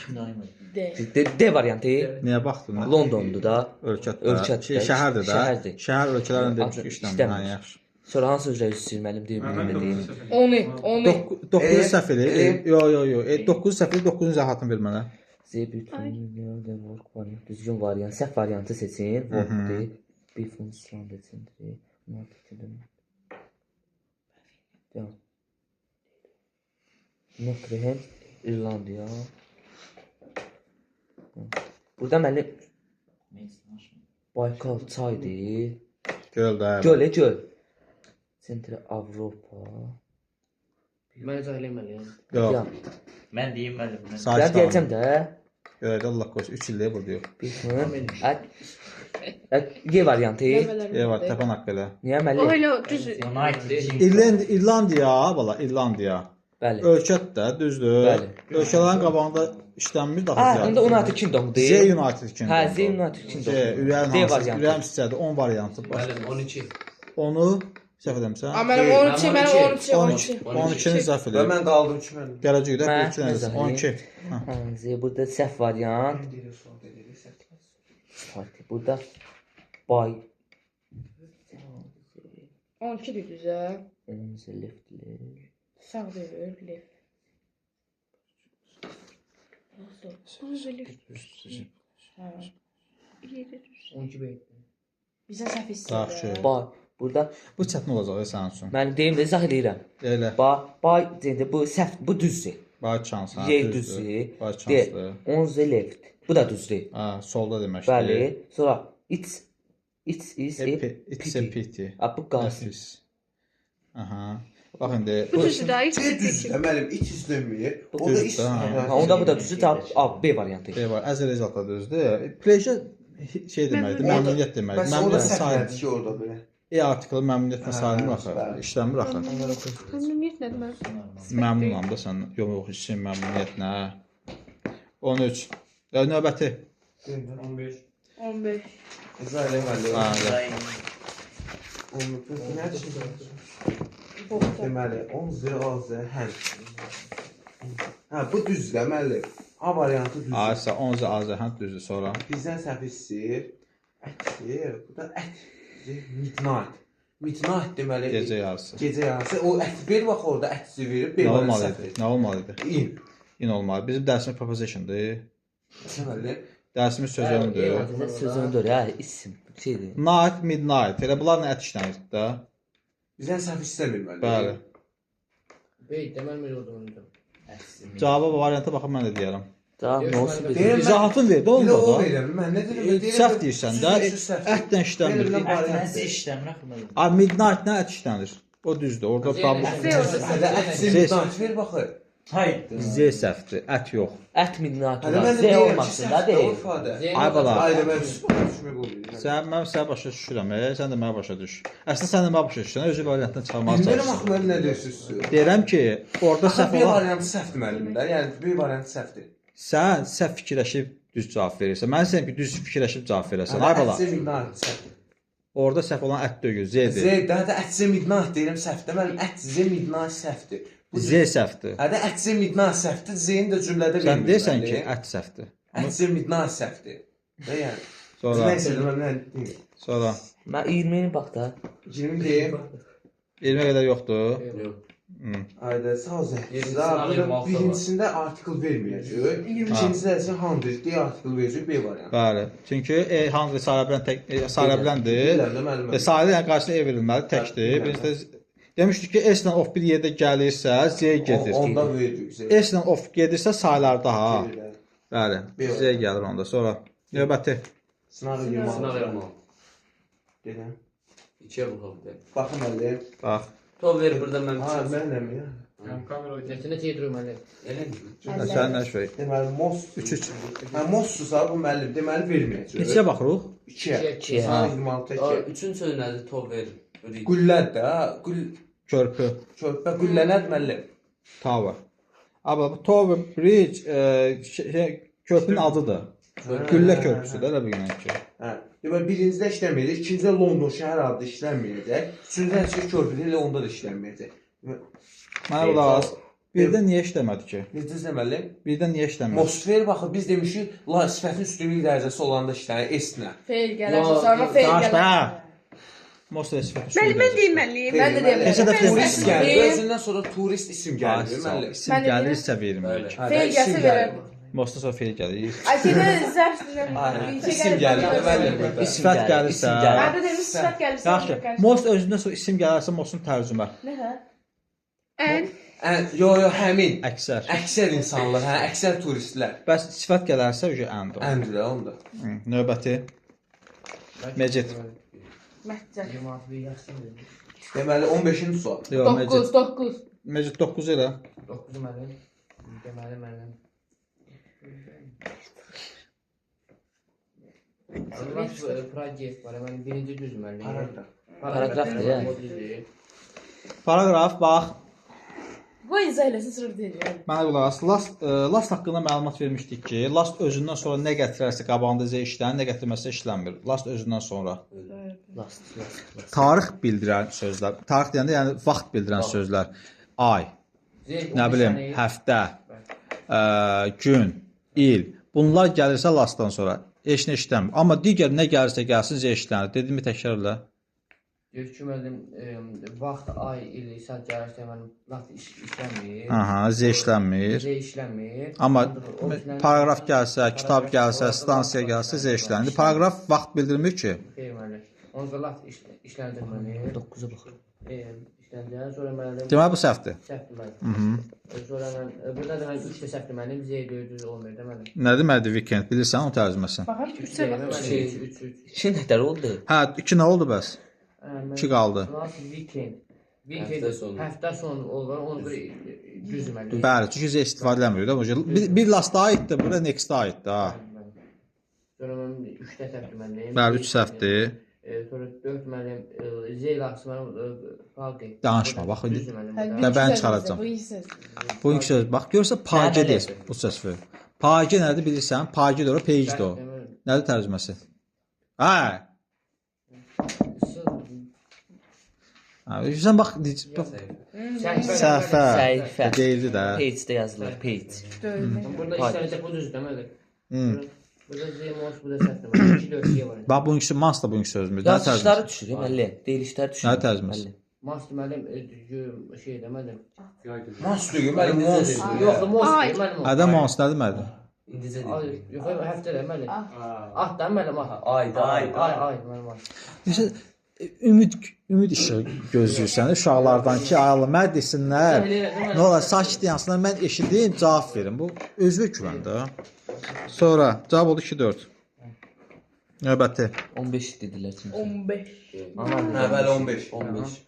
Kim daim D. D, D variantı. Niyə baxdın? Londondur da. Ölkədir. Ölkədir. Şey, şəhərdir də. Şəhərdir. Şəhər ölkələrlə demiş ki, işləmir. İşləmir. Hə, yaxşı. Sonra hansı üzrə istəyir müəllim deyim, bilmirəm deyim. 10-u, 10-u. 9 səhv eləyir. Yo, yo, yo. 9 səhv eləyir, 9-un izahatını ver mənə. Z bütün the work variant, düzgün variant, səhv variantı seçin. Work'dur. Beefensland seçindir. Dayan. Nottingham, İrlandiya. Burada müəllim Baykal çaydır. Göl də. Göl, göl. Sentr Avropa. Mən izah eləməliyəm. Yox. Dayan. Mən deyim müəllim. mən. Sakit Ben deyəcəm də. Görək də Allah qoysun. 3 ildir burada yox. Beefin. Y variantı. E var, təpən haqqı elə. Niyə O müəllim? elə düz. United Kingdom. İrlandiya, bala, İrlandiya. Bəli. Ölkədir də, düzdür. Bəli. Ölkələrin qabağında işlənmir daxil. Ha, onda United Kingdom'dur. Z United Kingdom. Hə, Z United Kingdom. Z, ürəyim D hansı? variantı. Ürəyim istədi, 10 variantı. Bax, Müəllim, 12. Onu səhv eləmirsən? A mənim 12, mənim 12, 12. 12. 12-ni səhv Və eləyib. mən qaldım ki müəllim. Gələcək də Mən bu iki izah nədir? 12. Hə. Ha, Z burada səhv variant. Parti. Burada bay 12 düz hə. 10 left left. Sağ deyil, left. Hə. 12 B. Bizə səhv Yaxşı. istəyir. Bay burada Bu çətin olacaq ya sənin üçün. mənim deyim də izah eləyirəm. Elə. Ba bay indi bu səhv bu düzdür. Bay chance, hə. Y düzdür. düzdür. Bay D chancedır. on the left. Bu da düzdür. Hə, solda deməkdir. Bəli. Sonra it's it's is a It's a pity. Ha, bu qalsın. Nəfis. Aha. Bax indi Bu düzdür da. C düzdür də müəllim, it izləmir. O da Düzdür, is. ha. Ha, onda bu da düzdür. Cavab A, B variantı. B var. Əzəl da düzdür. Pleasure şey deməkdir, məmnuniyyət deməkdir. Bəs orada Məmnuniyyət səhv sayılmır. nədir ki orada belə? E artiklı məmnuniyyətlə sayılmır axı. Bəli. İşlənmir axı. Məmnuniyyət nədir mən? Məmnunam da sən. Yox, yox, işin məmnuniyyət nə? 13. Ya, növbəti. 15. 15. İzah elə müəllim. Ha, elə. Deməli, 10 Z A Z H. Hə, bu düzdür də müəllim. A variantı düzdür. A, isə 11 A, hə, düzdür. Sonra Bizdən səhv istəyir. Ət, bu da ət. Midnight. Midnight deməli gecə yarısı. Gecə yarısı. O ət bir bax orada ət verib, bir Nə variant olmalı idi? səhvdir. Nə olmalı idi? İn. İn olmalı. Bizim dərsimiz prepositiondur. Deməli, Dərsimiz sözöndür. Bizə sözündür, hə, isim, şeydir. Night, midnight. Elə bunlar nə ət işlənir də? bizdən səhv istəmir müəllim. Bəli. B, deməli mən orada unudum. Cavaba varianta baxıb mən də deyərəm. Cavab nə olsun Deyirəm bizim? mən- İzahatın ver də Elə onda o da. verirəm. Mən nə deyirəm? Deyirəm, Səhv deyirsən də, səhvdir. ətlə işlənmir. Verilən variant. Ət işləmir axı müəllim. A, midnight nə ət işlənir? O düzdür. Orada problem. Hələ ət midnight ver baxı. Hayır. Z səhvdir, ət yox. Ət midnight Hələ olar. mən Z də deyirəm ki, olmasın da səhvdir o deyil. ifadə. Ay bala. Ay da mən düşmək olmuyor. Sən mən səni başa düşürəm, sən də mənə başa düş. Əslində sən də mənə başa düşürsən, özü variantdan çıxarmağa Bilmirəm çalışırsan. axı mən nə deyirsiniz. Deyirəm ki, orada Axı səhv B olan variantı səhvdir müəllim də. Yəni B variantı səhvdir. sən səhv fikirləşib düz cavab verirsən. Mən istəyirəm ki, düz fikirləşib cavab verəsən. Ay bala, Ət midnight səhvdir. orada səhv olan ət deyil, Z-dir. Z də də ət midnight deyirəm səhvdir. Müəllim ət Z midnight səhvdir. Bu Z səhvdir. Hə də ət Z midnight səhvdir. Z-ni də cümlədə vermir. Sən deyirsən ki, ət səhvdir. ət Z midnight səhvdir. Və yəni Sonra, Nəysə də mən nə deyim. sonra Mən 20-ni bax da. 20 deyim. 20-yə qədər yoxdur. Yox. Ayda sağ ol zəhmət. Yedincisi Daha sınaq burada 26 var. birincisində artikel verməyəcək. İkincisidə isə 100 deyə artikel verəcək B variantı. Bəli. Çünki hansı sayıla bilən tək sayıla biləndir. Bilirəm də müəllim. Sayılı yəni qarşısına e verilməli, təkdir. Bilirəm. Birincisi demişdik ki, S ilə off bir yerdə gəlirsə, Z gedir. Onda verəcək. S ilə off gedirsə saylarda ha. Gedir, Bəli. B Z gəlir onda. Sonra növbəti. Sınaq 26. Sınaq 26. Gedirəm. 2-yə baxaq bir də. Baxın müəllim. Bax. To ver burada mən Ha, mənəm ya. Neçə neçə yedirir müəllim? Elə mi? Sən nə şey? Deməli most 3-3. Hə mostsa bu müəllim deməli verməyəcək. Neçəyə baxırıq? 2-yə. İkiyə. Sınaq 26 Aa, 2. Üçün söz nədir? To ver. Bridge. Güllədir də, ha. Gül Körpü, körpə güllənər müəllim. Tower. Amma bu Tower Bridge körpünün adıdır. Güllə körpüsüdür elə bir günə ki. Hə. Deməli birincidə işləməyəcək, ikincidə London şəhər adı işlənməyəcək, üçüncüdə isə körpüdə elə onda da işlənməyəcək. Mənə qulaq as. Birdə niyə işləmədi ki? Necə müəllim? Birdə niyə işləmədi? Mosfer baxı biz demişik, la sifətin üstünlük dərəcəsi olanda işlənir S-nə. Feil gələrsə, sonra feil Danışma, gələrsə. hə. Most sifət Bəli, mən deyməliyim. Mən də deyim. Neçə dəfə Turist dedim? gəlir, özündən sonra turist isim gəlir müəllim. İsim Mən də gəlirsə vermirik. Hə, Feil isim gəlsə gəlir. verər. Mostdan sonra feil gəlir. Ay şeydə zərf Aynen. bir şey İsim gəlir, müəllim burada. Sifət gəlirsə. isim gəlir. Mən də dedim sifət gəlirsə. Yaxşı. Most özündən sonra isim gəlirsə mostun tərcümə. Nə hə? Ən Ə, yo, yo, həmin. Əksər. Əksər insanlar, hə, əksər turistlər. Bəs sifət gələrsə öcə əndir. Əndir onda. Növbəti. Mecid. Məhcər. 26 bir yaxşı. Deməli 15-ci sual. Yox, 9, Mecid. 9. Mecid 9 elə. 9 müəllim. Deməli müəllim. Last project var. Mənim birinci düz müəllim. Paragraf. Paragrafdır, yəni. O düzdür. Paraqraf bax. Bu izah eləsin sonra deyəcəm. Mənə qulaq as. Last, last haqqında məlumat vermişdik ki, last özündən sonra nə gətirərsə qabağında Z işlənir, nə gətirməsə işlənmir. Last özündən sonra. Last, last, last. Tarix bildirən sözlər. Tarix deyəndə yəni vaxt bildirən sözlər. Ay, nə bilim, həftə, gün, il. Bunlar gəlirsə lastdan sonra heç nə işlənmir. Amma digər nə gəlirsə gəlsin Z işlənir. Dediyimi təkrar elə. Deyir ki, müəllim, vaxt, ay, il, saat gəlirsə mənim last işlənmir. Aha, Z işlənmir. Z işlənmir. Amma O işlənmir. paraqraf gəlsə, kitab Paragraf, gəlsə, orada stansiya last gəlsə Z işlənir. işlənir. Paraqraf vaxt bildirmir ki. Xeyr müəllim. Onda last işlənəcək müəllim. 9-a baxıram. İşlənəcək. Sonra müəllim Deməli bu səhvdir. səhvdir müəllim. Sonra mən burada da mən 3 də səhvdir müəllim. Z 4 olmuyor da müəllim. Nə deməkdir weekend? Bilirsən onun tərcüməsini? Baxaq 3-ə bax. 3 3 3. 2 nətər oldu? Hə, 2 nə oldu bəs? 2 qaldı. Last weekend. Weekend Həftə sonu. Həftə sonu olur. Onu bir düz müəllim. Bəli, çünki Z istifadə eləmirik də. Bir last-a aiddir, burada next-a aiddir ha. Sonra mən 3 də səhvdir müəllim. Bəli, 3 səhvdir. Sonra 4 müəllim Z last müəllim faqi. Danışma, bax indi. Düzdür müəllim. Hə, bu da. Və mən çıxaracağam. Bu iyi söz. Bugünkü söz bax, görürsən page deyir bu söz. Page nədir bilirsən? Page-dir o, page-dir o. Nədir tərcüməsi? Hə, Hə, sən bax səhifə. Səhifə. Deyildi də. Page-də yazılır, page. Burada işlənəcək bu düzdür müəllim. Burada Z mons, burada səhvdir. 2 4 Y var. Bax bugünkü mans da bugünkü sözümüzdür. Nə Yazışları tərcüməsi? düşür, müəllim. Deyilişlər düşür. Nə tərcüməsi? Müəllim. Mans müəllim şey də müəllim. Mons deyil, müəllim, mons. Yox, mons deyil müəllim. Hə də mons nə deməkdir? İndicə Ay, deyil. yox, həftə də müəllim. At da müəllim, at. Ay da, ay. Ay, ay müəllim. Ay. Necə ümid işığı gözləyirsən uşaqlardan ki, ay Allah, mənə desinlər. Nə olar, sakit dayansınlar, mən eşidim, cavab verim. Bu özünə güvən də. Sonra cavab oldu 2-4. Növbəti 15 dedilər çünki. 15. Hə, bəli, 15. 15.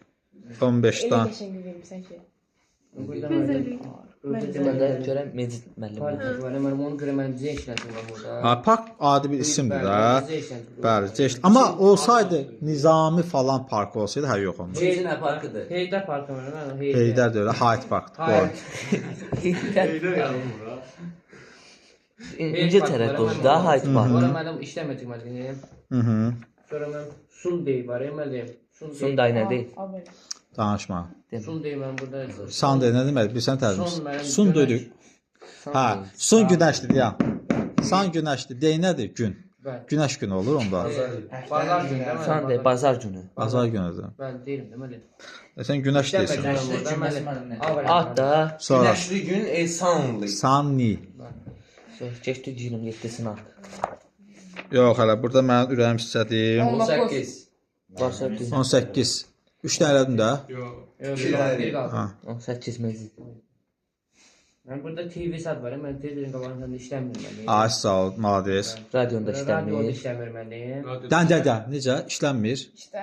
Elə 15-dən. qəşəng vermisən ki. Burada müəllim. Burada Deməli görəm Mecid müəllim. Park var, müəllim, onu görə mənim Z işlənəcək var burada. Ha, park adi bir isimdir də. Z işlənəcək. Bəli, C. Amma olsaydı Nizami falan parkı olsaydı, hə yox onda. Birinci nə parkıdır? Heydər parkı var, müəllim. Heydər. Heydər də elə Hyde Park. Doğru. Heydər yazılmır ha. İngiltərədə oldu da Hyde Park. Sonra müəllim işləməyəcək müəllim. Sonra mən Sunday var, müəllim. Sunday nədir? Abone. Danışma. Sunday mən burada. Sunday nə deməkdir? Bilirsən tərcüməsi. Sun mənim Sun günəş. dedik. Hə, sun günəşdir deyəm. Sun günəşdir. Day nədir? Gün. Bəli. Günəş günü olur onda. Bazar günü də müəllim. Sunday bazar günü. Bazar günüdür. Bəli, deyirəm də müəllim. Sən günəş deyirsən. İşləməyəcək müəllim. A variantı. At da. Sonra Günəşli gün, sunly. sunny. Sonra keçdi 27 sınaq. Yox hələ burada mənim ürəyim istədi. 18. Varsa düz. 18. 3 dənə elədim də. Yox. Yox, bir qaldı. Ha. 18 Mecid. Mən burada TV sat var, mən televizyonun qabağında işləmir müəllim. Ay sağ ol, malades. Radionda Radioda işləmir. işləmir müəllim. Dən də də necə işlənmir? İşte.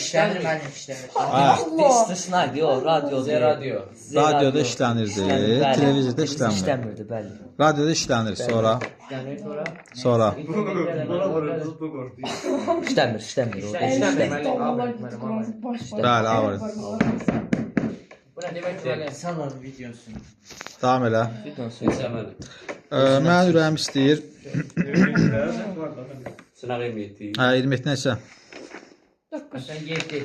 İşləmir müəllim, işləmir. Hə. İstisna idi o, radioda. Z radio. Radioda işlənirdi, televizorda işlənmir. İşləmirdi, bəli. Radioda işlənir, sonra İşləmir sonra. sonra Buna vururuz, bu qorxdu. İşləmir, işləmir. Orada İşləmir işləmir. müəllim. A variantı müəllim, A variantı. Bəli, A variantı. Bu nə demək ki, müəllim? Salam videosunu. Davam elə. Neçə müəllim? Mənim ürəyim istəyir. Sınaq 27. Hə, 27 neçə? 9. Sən 7.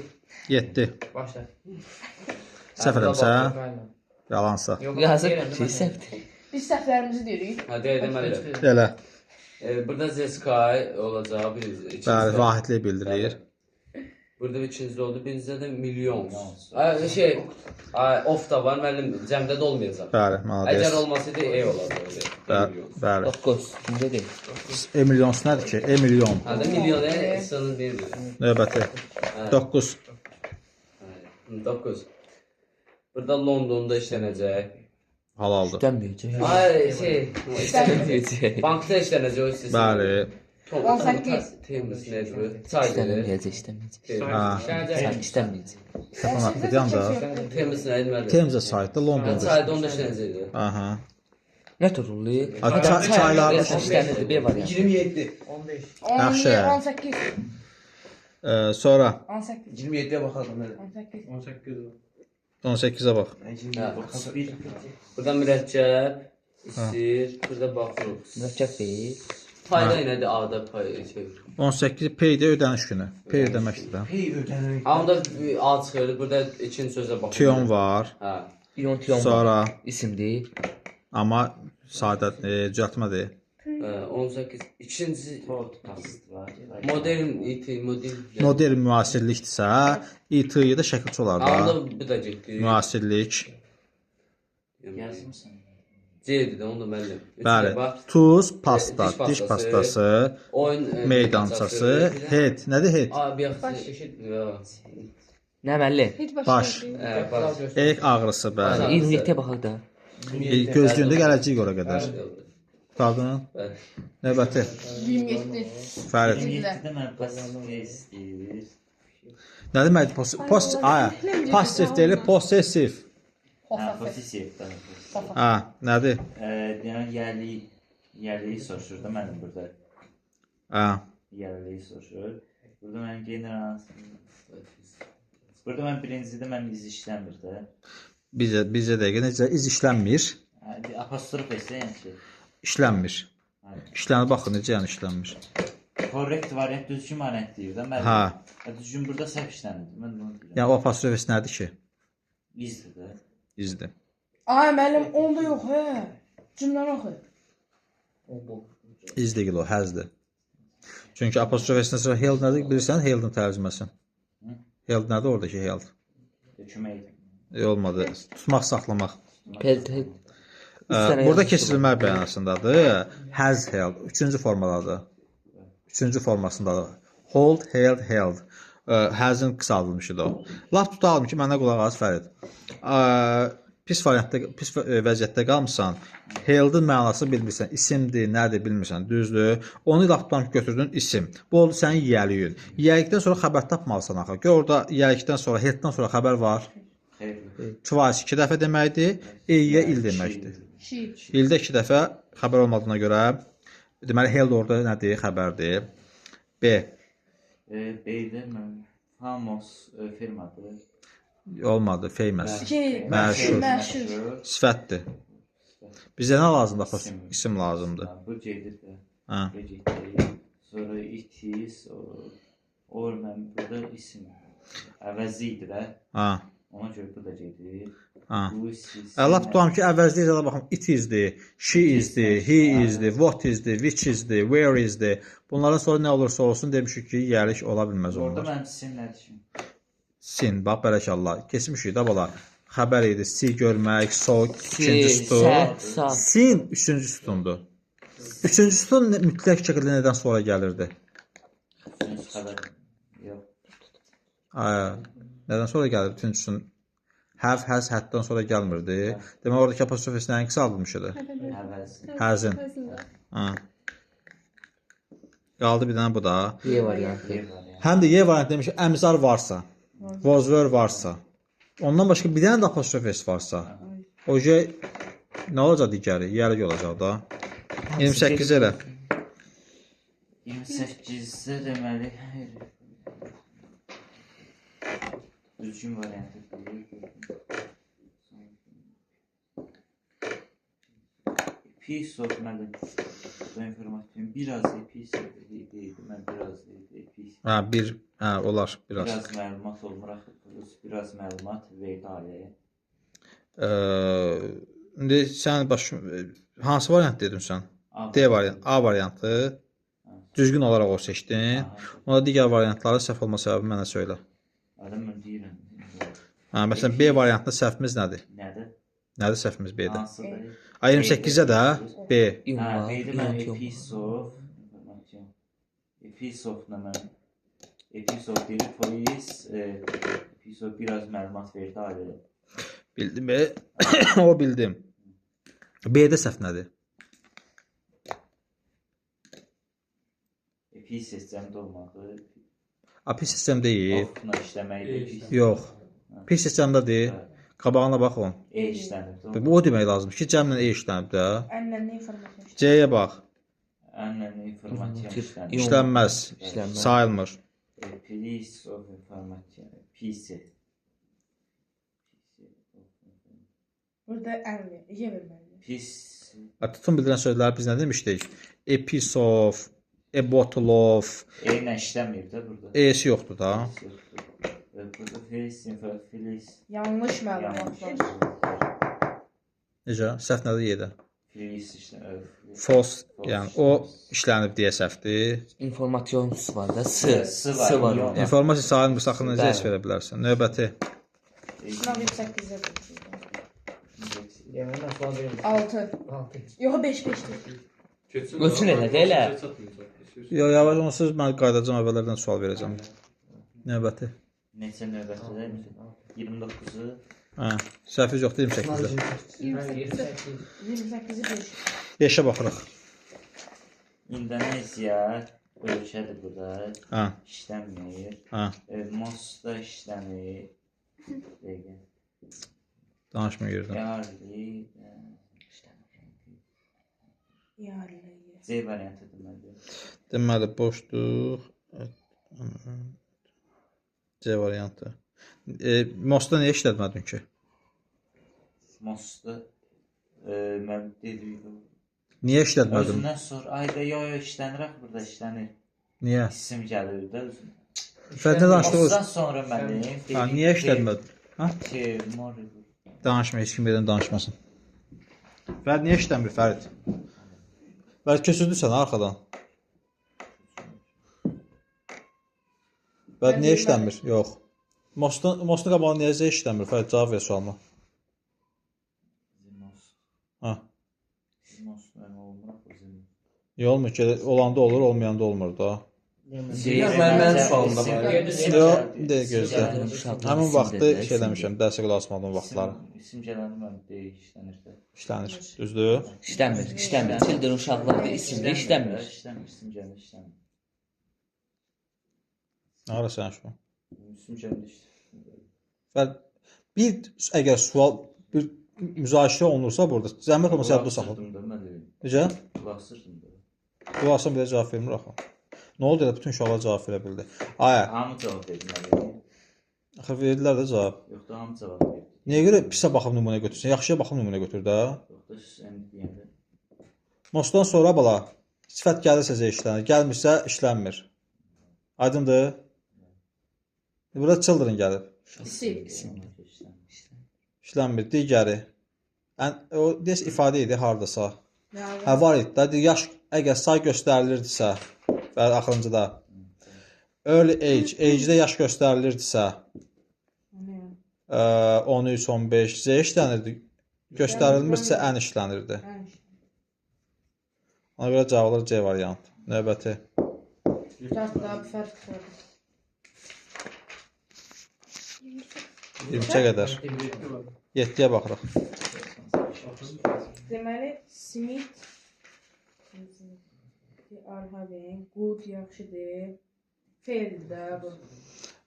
7. Başla. Səhv eləmisən? Bəli. Yalansa. Yox, Yazıq deyirəm də ki, müəllim. səhvdir. Biz səhvlərimizi deyirik. Hə, deyirəm müəllim. Elə. Burada Z Sky olacaq birinci. Bəli, ikincidə. vahidlik bildirir. Burada ikincidə oldu, birincidə də milyon. Ay, şey, ay, off da var müəllim, cəmdə də olmayacaq. Bəli, malades. Əgər olmasaydı E olardı. Bəli, bəli. 9. Necə deyil? E milyon nədir ki? E milyon. Hə, də milyon E sonu deyil. Növbəti. 9. 9. Burada Londonda işlənəcək. Halaldır. İşlənməyəcək. Ay, şey, İşlənməyəcək. bankda işlənəcək o hissəsi. Bəli. 18. Temiz nədir bu? Çay deyil. İşlənməyəcək, işlənməyəcək. Hə. İşlənəcək. İşlənməyəcək. Təfən haqqı deyəm də. Temiz nədir müəllim? Temza saytda Londonda. Çayda onda işlənəcəkdi. Aha. Nə tür olur? Ha, çaylarda işlənirdi, B variantı. 27. 15. Yaxşı. 18. Sonra 18. 27-yə baxalım müəllim. 18. 18. 18-ə bax. 27-yə baxalım. Burada mürəkkəb, isir, burada baxırıq. Mürəkkəb deyil. Payda nədir? A-da pay şey. 18 pay də ödəniş günü. Pay ödəməkdir də. Pey ödənir. Ha, onda A çıxır. Burada ikinci sözə baxırıq. Tion var. Hə. İyon Tion. Sonra isimdir. Amma sadə düzəltmədir. Hə, 18. İkinci Podcast var. modern IT, modern. Modern müasirlikdirsə, IT-yə də şəkilçi olar Ha, da. onda bu da getdi. Müasirlik. Yazmısan. C-dir də, onu da müəllim. Üçdə Bəli. bax. Tuz, pasta, Diş diş pastası, pastası, oyun meydançası, head. Nədir head? A, bir yaxşı. Yox. Nə müəllim? Heç Baş. başa düşmürəm. Hə, bax. Ek ağrısı, bəli. 27-yə baxaq da. Gözlüyündə gələcəyik ora qədər. Qaldın? Bəli. Növbəti. 27. Fərid. 27-də mən pasif istəyir. Nə deməkdir post ay, passiv deyil, possessiv. Hə, posesiv. Hə, nədir? Deyən yerliyi soruşur da mənim burada. Hə. Yerliyi soruşur. Burada mənim general. Burada mən birincidə mənim iz işləmir də. Bizə dəqiqə necə iz işlənmir? Hə, bir apostrof etsə yəni ki. İşlənmir. Hə. İşlənir baxın necə yəni işlənmir. Korrekt variant düzgün variant deyir də müəllim. Hə. Düzgün burada səhv işlənir. Mən bunu deyirəm. Yəni o apostrof S nədir ki? İzdir də. İzdir. Ay müəllim, onda yox, hə. Cümləni oxu. İz deyil o, həzdir. Çünki apostrof S-dən sonra held nədir? Bilirsən, heldin tərcüməsi. Held nədir oradakı held? Kömək. Olmadı. Tutmaq, saxlamaq. Held. Burada keçirilmə bəyanasındadır. Has held. Üçüncü formadadır. Üçüncü formasındadır. Hold, held, held. Has-ın qısaldılmışıdır o. Lap tutalım ki, mənə qulaq as Fərid. Pis variantda, pis vəziyyətdə qalmısan. Heldin mənasını bilmirsən. İsimdir, nədir bilmirsən, düzdür. Onu lap tutalım ki, götürdün isim. Bu oldu sənin yiyəliyin. Yiyəlikdən sonra xəbər tapmalısan axı. Gör orada yiyəlikdən sonra, helddən sonra xəbər var. Xeyr. Twice 2 dəfə deməkdir, eyyə il deməkdir. İldə 2 dəfə xəbər olmadığına görə, deməli held orada nədir? Xəbərdir. B. B-də mən famous firmadır. Olmadı, famous. Məşhur. Məşhur. Sifətdir. Bizə nə lazımdır? İsim, isim lazımdır. Bu gedir də. Hə. Bu getdi. Sonra it is, or mən burada isim əvəzi idi də. Hə. Ona görə bu da gedir. Hə. Lap tutam ki, əvəzli ilə baxın, it isdir, she isdir, he isdir, what isdir, which isdir, where isdir. Bunlardan sonra nə olursa olsun demişik ki, yiyəlik ola bilməz onlar. Orada mənim sin nədir ki? Sin, bax, bərəkallah. Keçmişik də bala. Xəbər idi, si görmək, so, ikinci sütun. Sin üçüncü sütundur. Üçüncü sütun mütləq şəkildə nədən sonra gəlirdi? Üçüncü xəbər. Yox. Nədən sonra gəlir üçüncü sütun? Have, has, haddan sonra gəlmirdi. Demək, oradakı apostrof S nəyin qısaldılmışıdır? Həzin. Qaldı bir dənə bu da. Y variantı. Həm də Y variantı demiş ki, əmzar varsa, was were varsa, ondan başqa bir dənə də apostrof S varsa, o şey nə olacaq digəri? Yiyəlik olacaq da. 28 elə. 28-də deməli, düzgün variantı deyil. Piece of mənim bu informasiyon biraz piece deyildi. Mən biraz piece. Hə, bir, hə, olar biraz. Biraz məlumat olmur axı. Biraz məlumat verdayə. İndi sən baş hansı variant dedin sən? D variantı, A variantı. Düzgün olaraq o seçdin. Onda digər variantların səhv olma səbəbi mənə söylə. Adam mən deyirəm. Hə, məsələn B variantında səhvimiz nədir? Nədir? Nədir səhvimiz B-də? Hansıdır? 28-də də B. Hə, B-də mən a piece of information. A piece of nə mən? A piece of deyir, polis, a piece of biraz məlumat verdi ailə. Bildim, o bildim. B-də səhv nədir? A piece sistemdə olmalı. A piece sistem deyil. Of-la işləməkdir. Yox. Piece sistemdədir. Qabağına bax onun. E işlənib. Bu o demək lazımdır ki, cəmlə E işlənib də. Ənlə informasiya. C-yə bax. Ənlə informasiya işlənib. İşlənməz. Sayılmır. Piece of information. Piece. Burada ən ver, Y verməlidir. Piece. Tutum bildirən sözləri biz nə demişdik? A piece of, a bottle of. E ilə işləməyib də burada. E-si yoxdur da. Burada Filiz, Filiz. Yanlış məlumatlar. Necə? Səhv nədir Y-də? Filiz işlənib. False, yəni o işlənib deyə səhvdir. İnformasiyon var da, S. S var. İnformasiya sayılmırsa axı necə S verə bilərsən? Növbəti. Sınav 28-də. Yəni mən sual verirəm. 6. Yox, 5 5-dir. Götür elə də elə. Yox, yavaş onsuz mən qayıdacam əvvəllərdən sual verəcəm. Növbəti. Neçə növbətidir? 29-u. Hə, səhvimiz yoxdur 28-də. 28-i 5. 5-ə baxırıq. İndoneziya ölkədir burada. Hə. İşlənmir. Hə. Mosda işlənir. Dəqiqə. Danışma yerdən. Yarlı. Yarlı. C variantı deməli. Deməli boşduq. C variantı. Mosda niyə işlətmədin ki? Mosda mən dedim. Niyə işlətmədin? Özündən sor. Ayda yo yo işlənir axı burada işlənir. Niyə? İsim gəlir də. Fərid nə danışdı? Mostdan sonra müəllim. Ha, niyə işlətmədin? Ha? Ki, mor. Danışma, heç kim birdən danışmasın. Fərid niyə işləmir Fərid? Fərid köçürdü sən arxadan. Fərid niyə işləmir? Yox. Mostun qabağında niyə Z işləmir? Fərid cavab ver sualıma. Most. Ha. Most müəllim olmur axı. Niyə olmur ki? Olanda olur, olmayanda olmur da. Yox, mənim sualımda var. Yox, de gözlə. Həmin vaxtı şey eləmişəm, dərsə qulaq asmadığım vaxtları. İsim gələndə müəllim deyil, işlənir də. İşlənir, düzdür? İşlənmir, işlənmir. Children uşaqlarda isimdə işlənmir. İşlənmir, isim gələndə işlənmir. Hara sən şu? İsim gələndə işlənmir. Bir, əgər sual, bir müzakirə olunursa burada, zəhmət olmasa yadda saxla. Necə? Qulaq asırdım da. Qulaq asam belə cavab vermir axı. Nə oldu elə bütün uşaqlar cavab verə bildi. Ayə. Hamı cavab verdi müəllim. Axı verdilər də cavab. Yox da hamı cavab verdi. Niyə görə pisə baxıb nümunə götürsün? Yaxşıya baxıb nümunə götür də. Yox da sən deyəndə. Mostdan sonra bala sifət gəlirsə Z işlənir, gəlmirsə işlənmir. Aydındır? Burada children gəlib. İsim. İşlənmir. Digəri. O deyəsə ifadə idi hardasa. Hə var idi də. Yaş əgər say göstərilirdisə və axırıncıda early age, age-də yaş göstərilirdisə 13, 15 Z işlənirdi. Göstərilmirsə N işlənirdi. Ona görə cavablar C variantı. Növbəti. 23-ə qədər. 7-yə baxırıq. Deməli, Smith are having good yaxşıdır. Feildir də bu.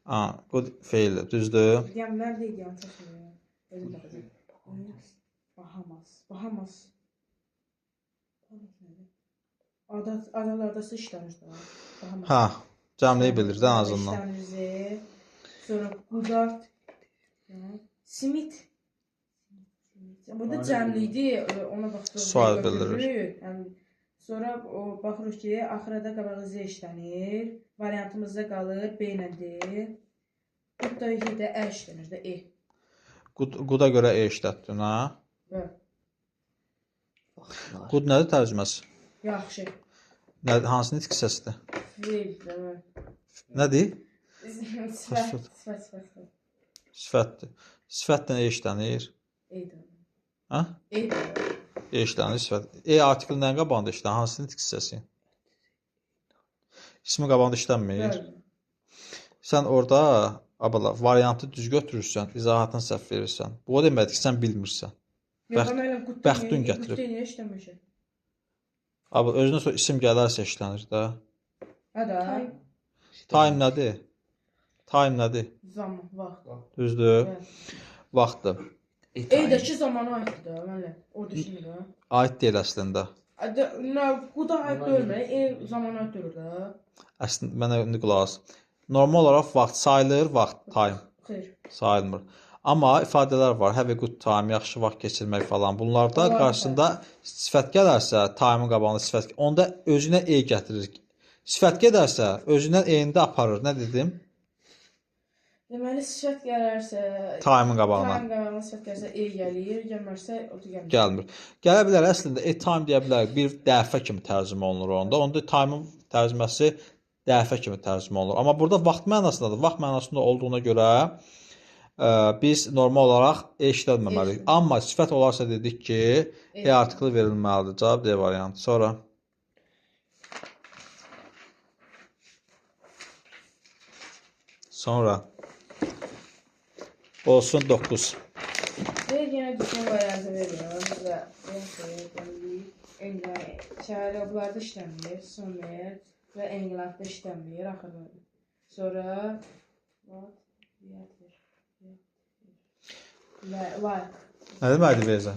Ha, good feildir, düzdür. Deyəm, mən deyəm, çaşmıyorum. Özüm baxacağım. Bahamas. Bahamas. Adalarda işlənir də. Bahamas. Ha, cəmliyi bilir də ən azından. İşlənir. Sonra Godard. Smith. Burada cəmlikdir, ona baxdıq. Sual bildirir. Yəni, sonra o, baxırıq ki, axırda qabağı Z işlənir. Variantımızda qalır B ilə D. Qudda də E işlənir də, E. Quda görə E işlətdin, ha? Bəli. Qud nədir tərcüməsi? Yaxşı. Hansı nitq hissəsidir? Feil, demək. Nədir? Sifət, sifət, sifət. Sifətdir. Sifətlə E işlənir. E-dir. Hə? E-dir. E işlənir, sifət. E artikli nəyin qabağında işlənir? Hansı nitq hissəsi? İsmi qabağında işlənmir. Bəli. Sən orada abala, variantı düz götürürsən, izahatını səhv verirsən. Bu o deməkdir ki, sən bilmirsən. Bəxtün gətirib. Qudda niyə işləmişəm? Abla, özünə sonra isim gələrsə işlənir də. Hə də. Time nədir? Time nədir? Zaman, vaxt. Düzdür? Vaxtdır. E-dəki zamana aiddir də, mənlə. Orada işləmir də. Aid deyil əslində. Nə, quda aid deyilmir, E zamana aid deyil də. Əslində, mənə indi qulaq as. Normal olaraq vaxt sayılır, vaxt, time. Xeyr. Sayılmır. Amma ifadələr var. Have a good time, yaxşı vaxt keçirmək falan. Bunlarda qarşısında sifət gələrsə, time-ın qabağında sifət, onda özünə E gətirir. Sifət gedərsə, özündən E-ni də aparır. Nə dedim? Deməli, sifət gələrsə... Time-ın qabağına. Time qabağına sifət gələrsə E gəlir, gəlmərsə o da gəlmir. Gəlmir. Gələ bilər, əslində E time deyə bilər. Bir dəfə kimi tərcümə olunur onda. Onda time-ın tərcüməsi dəfə kimi tərcümə olunur. Amma burada vaxt mənasındadır. Vaxt mənasında olduğuna görə biz normal olaraq E işlətməməliyik. Amma sifət olarsa dedik ki, E artikli verilməlidir. Cavab D variantı. Sonra. Sonra. Olsun 9. Ver, yenə düzgün variantı veriyorum. Və Şəhərablarda işlənmir, Somer və Englandda işlənmir axırda. Sonra like. Nə deməkdir Verza?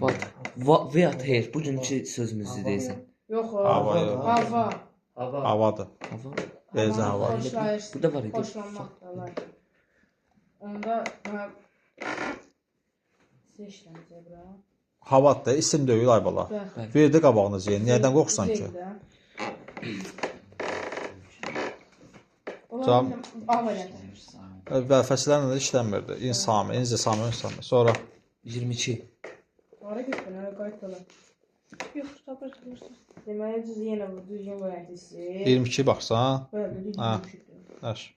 What? What hair? Bugünkü sözümüzü deyirsən. Yox, hava. Hava. Havadır. Hava. Verza hava. Burada var idi. Xoşlanmaq da like. Onda seçlənəcək bura. Havadır, isim deyil ay bala. Bir də qabağına Z. Niyədən qorxsan ki? Cavab A variantı. Və fəsillərlə də işlənmirdi. İnsami, inzisami, insami. Sonra 22. Hara getdin? Hara qayıt ola. Yox, tapırsan. Deməli düz yenə bu düzgün variantı istəyir. 22 baxsan. Bəli, düz Ha. 22. Yaxşı.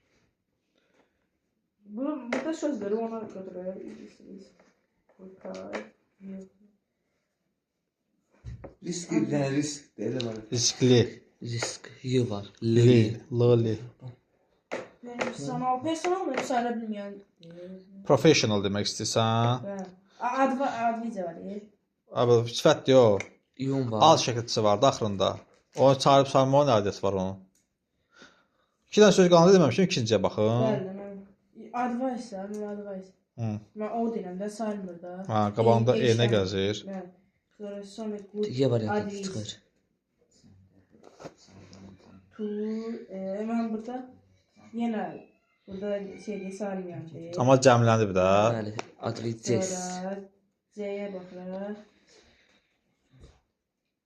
Bu burada sözləri ona görə bilirsiniz. Yox. Risk, yəni risk deyil elə. Riskli. Risk. Y var. L. Li, l, li. Personal, personal mı? Sayıla bilməyən. Professional demək istəyirsən. Bəli. Advice var. Abi, sifətdir o. İyon var. Al şəkilçisi var da axırında. Onu çağırıb sayma, nə aidiyyəti var onun? İki dənə söz qalanda deməmişim, ikinciyə baxın. Bəli, mən advice, mən advice. Hı. Mən o deyirəm də sayılmır da. Ha, qabağında E nə gəzir? Bəli. Sonra some good Y variantı advice. çıxır. To, mən burada yenə burada şey deyə sayılmayan şey. Amma cəmlənib də. Bəli. Advices. Sonra C-yə baxırıq.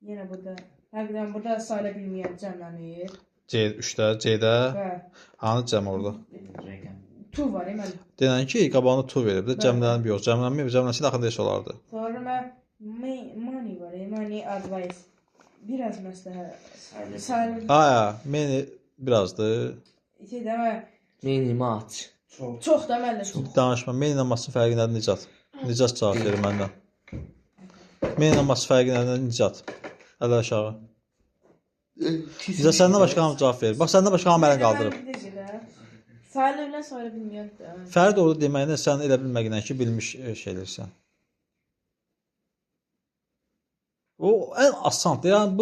Yenə burada həqiqətən burada sayıla bilməyən cəmlənir. C3-də, C-də Bəli. hanı cəm orada? Rəqəm. To var, deməli. Denən ki, qabağında to verib də cəmlənib yox, cəmlənməyib, cəmlənsə axırında heç olardı. Sonra mən money var, money advice. Biraz məsləhət. Sayıla Ha, many birazdır. şey demə, Many much. Çox. çox da müəllim. Danışma, many ilə masın fərqi nədir Nicat? Nicat cavab verir məndən. Many ilə masın fərqi nədir Nicat? Ələ aşağı. Nicat səndən başqa hamı cavab verir. Bax səndən başqa hamı əlini qaldırıb. Sayıla bilən, sayıla bilməyən. Fərid orada deməyinə sən elə bilməyinə ki, bilmiş şey eləyirsən. O ən asandır. Yəni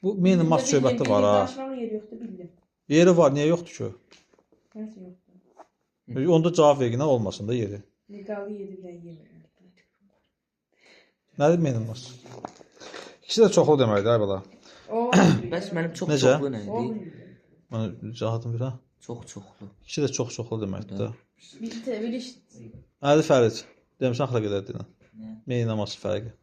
bu many mas söhbəti var ha. Danışmağın yeri yoxdur, bildim. Yeri var, niyə yoxdur ki? Nəsə yoxdur. Onda cavab verginə olmasın da yeri. Leqalı yedi bilən yemirəm. Nədir many mas? İkisi də çoxlu deməkdir ay bala. O Bəs mənim çox Necə? çoxlu nə O idi? bildim. Mən izahatım bir ha. Çox çoxlu. İkisi də çox çoxlu deməkdir də. Bir iş Nədir Fərid? Demirsən axıra qədər dinə. Nə? Many namazı fərqi.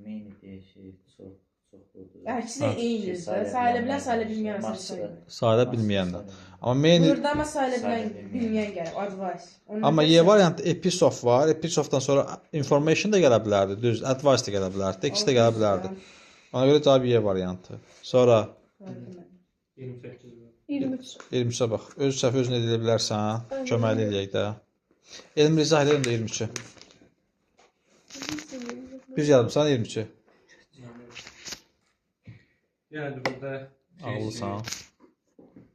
Many deyə şey çox çoxludur. İkisi də eynidir. Sayıla bilən, sayıla bilməyən arasında sayılır. Sayıla bilməyəndən. Amma many Burada amma sayıla bilən, bilməyən gəlir. Advice. Ona Amma görə Y variantı episof var. Episofdan sonra information da gələ bilərdi, düz, advice da gələ bilərdi, ikisi də gələ bilərdi. Ona görə cavab Y variantı. Sonra 28. 23. 23-ə bax. Öz səhv özün edə bilərsən. Köməklik eləyək də. Elmir izah edirəm də 23-ü. Biz yazmısan 23-ü. Yenə də burada şey Ağıllısan.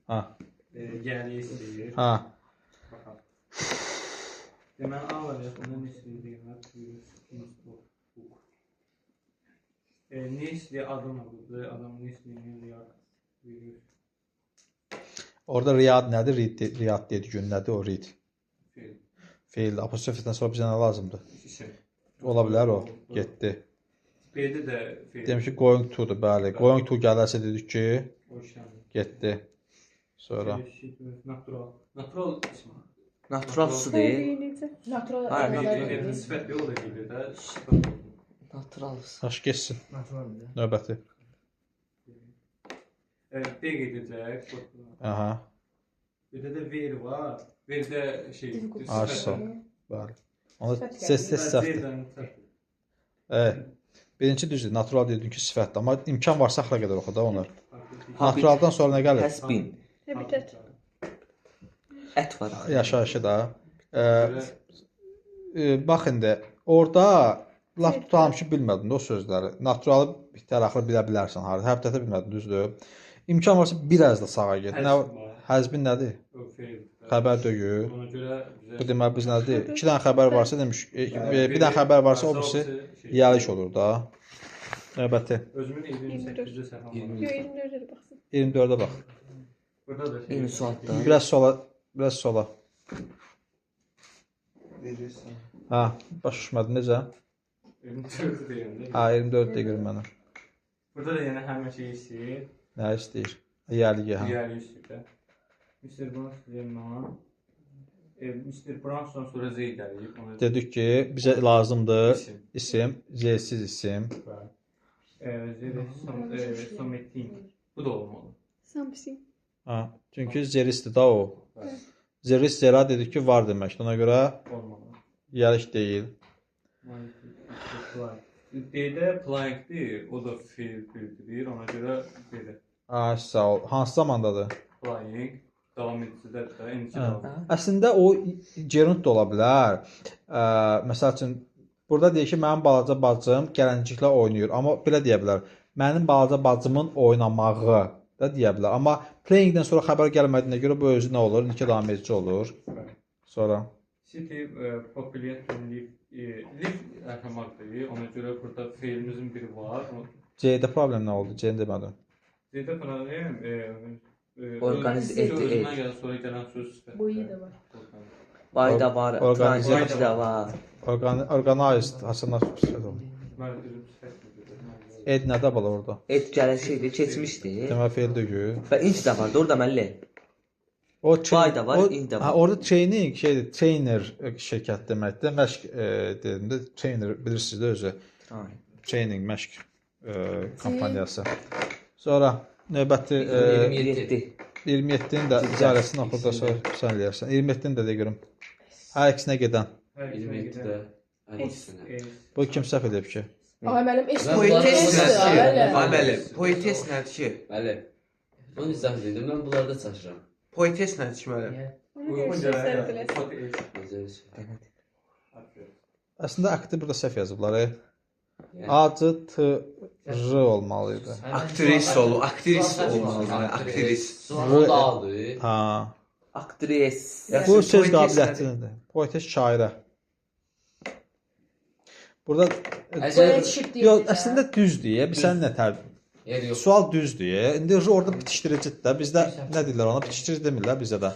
Ha, Gəli istəyir. ha. Baxaq. Deməli A variantında Nesli deyirlər. Virus, Nesli adam adıdır. Adam Neslinin Riyad virus Orada Riyad nədir? Read, Riyad dedi gün nədir o read? feil. Feil. Apostrofdən sonra bizə nə lazımdır? İsim. Ola bilər o. Getdi. B-də də feil. Demiş ki, going to-dur, bəli. Going to gələrsə dedik ki, O işləmir. getdi. Sonra Natural. Natural ismi. Natural su deyil. Necə? Natural. Hayır, Natural. Sifət yox da gedir də. Sifət olsun. Natural su. Yaxşı getsin. Natural mı? Növbəti. D gedəcək. Aha. Bir də ver var. Verdə şey. Arso. Bəli. Onda Sifət tez tez səhvdir. Evet. Birinci düzdür. Natural dedin ki, sifətdir. Amma imkan varsa axıra qədər oxu da onlar. Naturaldan sonra nə gəlir? Has been. Habitat. Ət var. Yaşayışı da. Bax indi orada laf tutalım ki, bilmədin də o sözləri. Naturalı bitər axırı bilə bilərsən harda. Habitatı bilmədin, düzdür? İmkan varsa biraz da sağa get. Nə həzbin nədir? Xəbər deyil. Ona görə bizə Bu deməli biz nədir? İki dənə xəbər varsa demiş, bir dənə xəbər varsa o birisi yəliş olur da. Növbəti Özümün 28-də səhvam var. Yox, 24-ə də baxsın. 24-ə bax. Burada da şey. Eyni sualda. Biraz sola, biraz sola. Verirsən. Ha, başa düşmədim necə? 24 deyirəm də. Ha, 24 deyir mənə. Burada da yenə həmin şeyi istəyir. Nə istəyir? Yəliyi, hə. Yəli istəyir də. Mr. Brunson Mr. Brunson sonra Z gəlib. Ona Dedik ki, bizə lazımdır İsim. isim, Z-siz isim. Z də Sometin. Bu Bu da olmalı. Something. Ha, çünkü zerisdir da o. Zeris zera dedik ki var deməkdir. Ona görə Olmalı. yəlik deyil. D-də playing-dir, o da feil bildirir, ona görə D-də. Ay, sağ ol. Hansı zamandadır? Playing davam edicidə də, indiki Hə. davam. Əslində o gerund da ola bilər. Məsəl üçün burada deyir ki, mənim balaca bacım gəlinciklə oynayır. Amma belə deyə bilər. Mənim balaca bacımın oynamağı da deyə bilər. Amma playing-dən sonra xəbər gəlmədiyinə görə bu özü nə olur? İndiki davam edici olur. Sonra City population live, live yaşamaqdır. Ona görə burada feilimizin biri var. C-də problem nə oldu? C-ni demədim. C-də problem Organize etdi, Özündən et. gələn sonra gələn söz sifətdir. Bu iyi də var. Vay da var, Organize- transit də var. Organized Hasanlar sifət oldu. Mən özüm sifət Ed nədə bala orada? Et gələcəkdir, keçmişdir. Demək feil deyil. Və inc də var, orada müəllim. O Vay da var, o, in də var. Ha, orada training şeydir, trainer şirkət deməkdir. Məşq dedim də trainer bilirsiniz də özü. Train. Training məşq kampaniyası. Sonra növbəti 27. 27-nin də icarəsini oxu da sonra sən eləyərsən. 27-ni də de görüm. Hər ikisinə gedən. 27-də. Hər ikisinə. Bu kim səhv edib ki? Ay müəllim, S Poetes S-dir, nədir? elə. Ay müəllim, poetes nədir ki? Bəli. Onu izah edim, mən bunlarda çaşıram. Poetes nədir ki müəllim? Ona görə Uyğun səhv gələn eləsən. Özür. Əslində akti burada səhv yazıblar. A, C, T, R olmalı idi. Aktris ol, aktris olmalıdır, aktris. O da aldı. Ha. Aktris. Bu söz Poetes nədir? qabiliyyətidir. Poetes şairə. Burada Poetship deyir. Yox, əslində düzdür. Bir sən nə tər? Yer yox. Sual düzdür. İndi R orada bitişdiricidir də. Bizdə nə deyirlər ona? Bitişdirici demirlər bizdə də.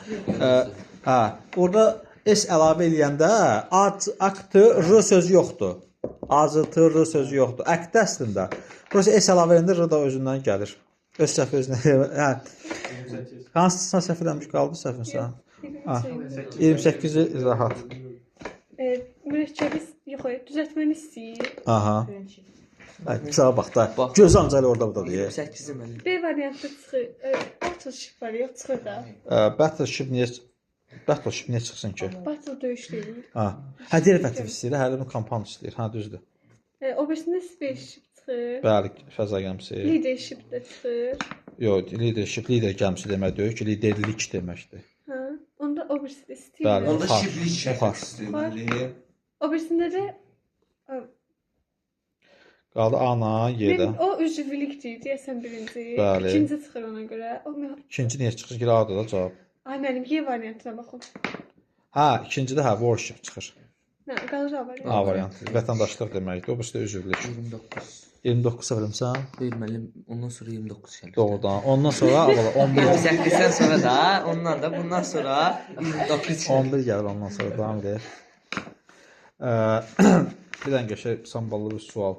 Hə, orada S əlavə eləyəndə A, C, akt, R sözü yoxdur. A, C, T, R sözü yoxdur. Əktdə əslində. Burası S əlavə eləyəndə R da özündən gəlir. Öz səhv özünə. Hə. Hansısına səhv eləmiş qaldı səhvin sən? Ha. 28-i rahat. Mürəkkəbi yox, düzəltməni istəyir. Aha. Ay, sağ bax da. Göz ancaq elə orada burada deyə. 28-i müəllim. B variantı çıxır. Battleship var, yox çıxır da. Battleship niyə Battleship niyə çıxsın ki? Battle döyüş deyil. Ha. Hə derivativ istəyir, hələ bunu compound istəyir. Hə, düzdür. O birisində spaceship çıxır. Bəli, fəza gəmisi. Leadership də çıxır. Yox, leadership, lider gəmisi demək deyil ki, liderlik deməkdir. Hə. Onda o birisi də istəyir. Bəli. Onda Oxar, şiblik oxar. şəkil istəyir müəllim. O birisində də Qaldı A-la Y-də. o üzvlükdür deyəsən birinci. Bəli. İkinci çıxır ona görə. O İkinci niyə çıxır ki, A-da da cavab. Ay mənim Y variantına baxım. Hə, ikincidə hə, warship çıxır. Nə, qalır A variantı. A variantı. Vətəndaşlıq deməkdir. O birisi də üzvlük. 29. 29 səhv eləmisən? Deyil müəllim, ondan sonra 29 gəlir. Doğrudan. Ondan sonra Allah 11 28-dən sonra da, ondan da bundan sonra 29 gəlir. 11 gəlir ondan sonra davam edək. Bir dənə qəşəng samballı bir sual.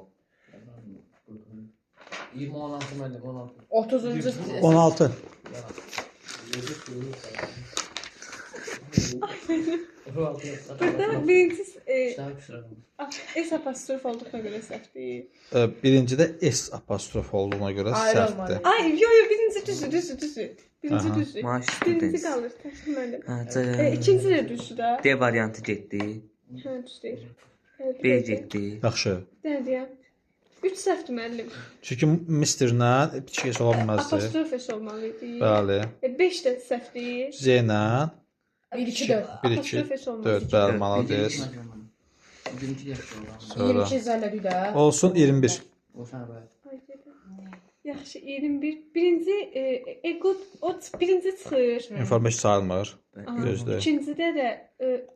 20 16 müəllim, 16. 30-cu 16. Burada birinci S apostrof olduğuna görə səhv deyil. Birincidə S apostrof olduğuna görə Ayrı səhvdir. olmalı. Ay, yo yo, birinci düzdür, düzdür, düzdür. Birinci Aha. düzdür. Maaş Birinci students. qalır, təşkil müəllim. Hə, C. İkinci də düzdür də. D variantı getdi. Hə, düz deyir. B getdi. Yaxşı. Nə deyəm? 3 səhvdir müəllim. Çünki Mr-lə bitişik S ola bilməzdi. Apostrof S olmalı idi. Bəli. 5 də səhvdir. Z ilə 1 2 4. 1 2 Apostrof S olmalı. 4 bəli, malades. 22 yaxşı oldu. Sonra 22 zəllədik də. olsun 21. Olsun bəli. Ay, gedir. Yaxşı, 21. Birinci ego o birinci çıxır. Information sayılmır. Aha. Düzdür. İkincidə də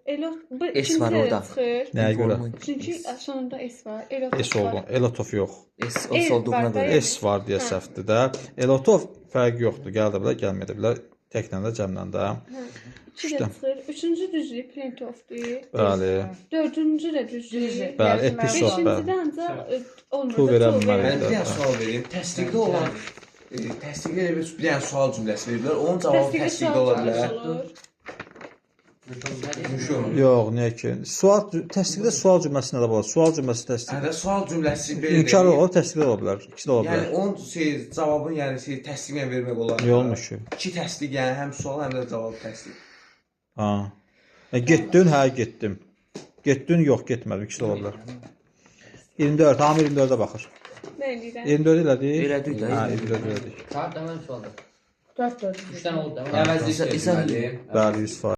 elot bu S var ikincidə də orada. çıxır. Nəyə görə? Çünki sonunda S var. Elot S oldu. Elotov yox. S El olduğuna var da, görə. yəni. S var deyə Hə. səhvdir də. Elotov fərqi yoxdur. Gələ də bilər, gəlməyə də bilər. Təklə də, cəmlə də. İki də çıxır. Üçüncü düzdür, print off-dur. Bəli. Dördüncü də düzdür. Düzdür. Bəli, episod bəli. Beşincidə ancaq olmur. Tu verə bilmərik. Mən bir dənə sual verim. Təsdiqli olan təsdiqli elə bir dənə sual cümləsi veriblər. Onun cavabı Təsdiqli təsdiqli sual ola bilər. cümləsi olur. Yox, niyə ki? Sual təsdiqdə sual cümləsi nə də olar? Sual cümləsi təsdiq. Hə, sual cümləsi belə. İnkar olar, təsdiq ola bilər. İkisi də ola Yəni bilər. onun şey cavabın yəni şey təsdiqlə vermək olar. Niyə olmuş ki? İki təsdiq, yəni həm sual, həm də cavab təsdiq. Ha. Getdin, hə, getdim. Getdin, yox, getmədim. İkisi də ola bilər. 24, hamı 24-ə baxır. Nə eləyirəm? 24 elədik. Elədik də, Hə, 24 elədik. Saat da mənim sualdır. 4 4. 3 dənə oldu da. Əvəzlik İzah- müəllim. Bəli, 100%.